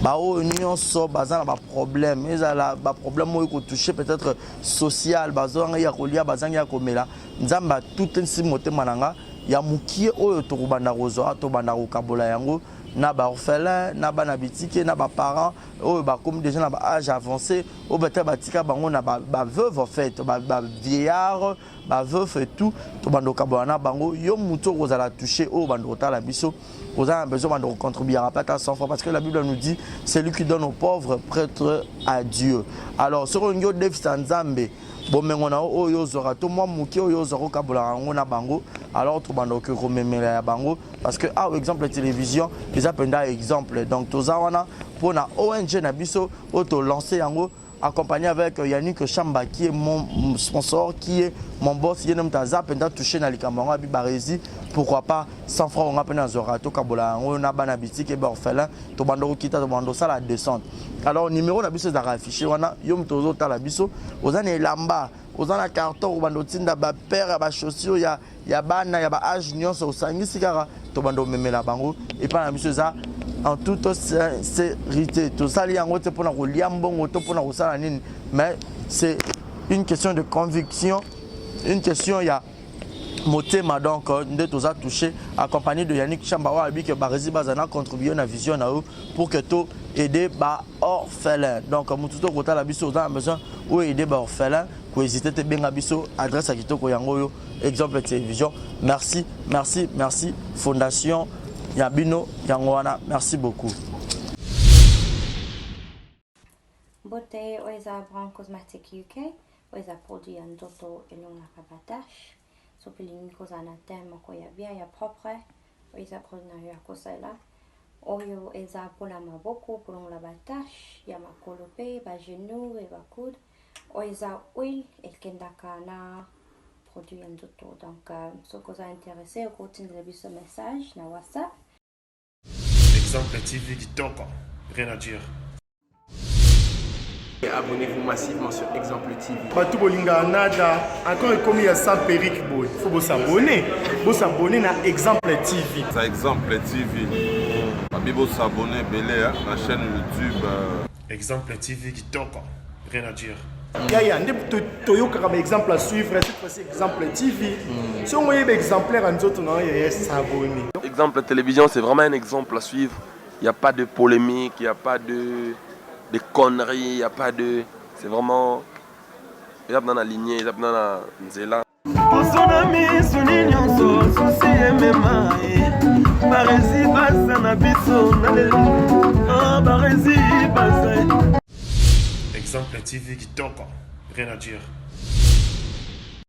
Speaker 2: baoyo nyonso baza na baproblème, ezala baproblème oyo kotouche peut-être social, bazangi ya kolia, bazangi ya komela. Nzambe atutisi motema na nga ya mokie oyo tokobanda kozwa, tobanda kokabola yango na baorphelin, na bana bitike, na baparent oyo bakomi déjà na baâge avancé, oyo peut-être batika bango na baveuve, en fait bavieillard, baveuf et tout, tobanda kokabola na bango. Yo motu okozala touché, oyo banda kotala biso, oza na besoin banda kocontribuer pe ata 100 francs, parce que la Bible nous dit: celui qui donne aux pauvres prête à Dieu. Alors soki olingi odefisa Nzambe bomengo na yo oyo ozwaka to mwa moke oyo ozwaka, okabolaka yango na bango, alors tobanda okoki komemela ya bango, parce que awa Exemple télévision eza mpenza exemple. Donc toza wana mpona ONG na biso oyo tolance yango, accompagné avec Yannick Chamba qui est mon sponsor, qui est mon boss. Ye moto aza mpenza touché na likambo yango, abi Barezi, pourquoi pas 100 francs onga mpe nazwaka, tokabola yango na bana bitike, baorphelin. Tobanda kokita, tobanda kosala descente. Alors numéro na biso ezalaka affiché wana. Yo moto ozotala biso, oza na elamba, oza na carton, obanda otinda bapaire ya bachaussure ya bana ya baâge nyonso, osangisi kaka, tobanda omemela bango epai na biso. Eza en toute sincérité, tosali yango te mpona kolia mbongo to mpona kosala nini, mais c'est une question de conviction, une question ya motema. Donc nde toza touché, accompagné de Yannick Chamba oyo alobi ke Barezi baza na contribuer na vision na yo pour que to aider baorphelin. Donc motu to kotala biso, oza na besoin oyo aider baorphelin, kohésite te, benga biso. Adresse ya kitoko yango oyo, Exemple Télévision. Merci, merci, merci. Fondation ya bino yango wana. Merci beaucoup.
Speaker 9: Mbote, oyo eza Brown Cosmetic UK, oyo eza produit ya nzoto elongaka batache. Soki olingi kozala na teint moko ya bien, ya propre, oyo eza produit na yo ya kosalela. Oyo eza mpona maboko, kolongola batache ya makolo mpe bagenou e bacoude. Oyo eza huile ekendaka na produit ya nzoto. Donc soki oza intéressé, okotindela biso message na WhatsApp.
Speaker 5: Exemple TV kitoko, rien à dire.
Speaker 1: Abonnez-vous massivement sur Exemple TV.
Speaker 5: Bato bolingaka nada, encore ekomi ya sans perruque boye, faut bosabone, bosabone na Exemple TV.
Speaker 7: Ça, Exemple TV babi, bosabone ebele na chaîne YouTube.
Speaker 5: Exemple TV kitoko, rien à dire. Yaya nde toyokaka baexemple à suivre, cette fois-ci Exemple TV. Soki oyeba exemplaire ya nzoto na yo, yaya, s'abonner.
Speaker 6: Exemple Télévision, c'est vraiment un exemple à suivre. Il n'y a pas de polémique, il n'y a pas de conneries, il n'y a pas de. C'est vraiment. Eza na lignée, eza na nzela.
Speaker 8: Poso na misuni nyonso, souci emema ye. Barezi baza na biso na lelo. Ah, Barezi baza.
Speaker 5: Exemple TV kitoko, rien à dire.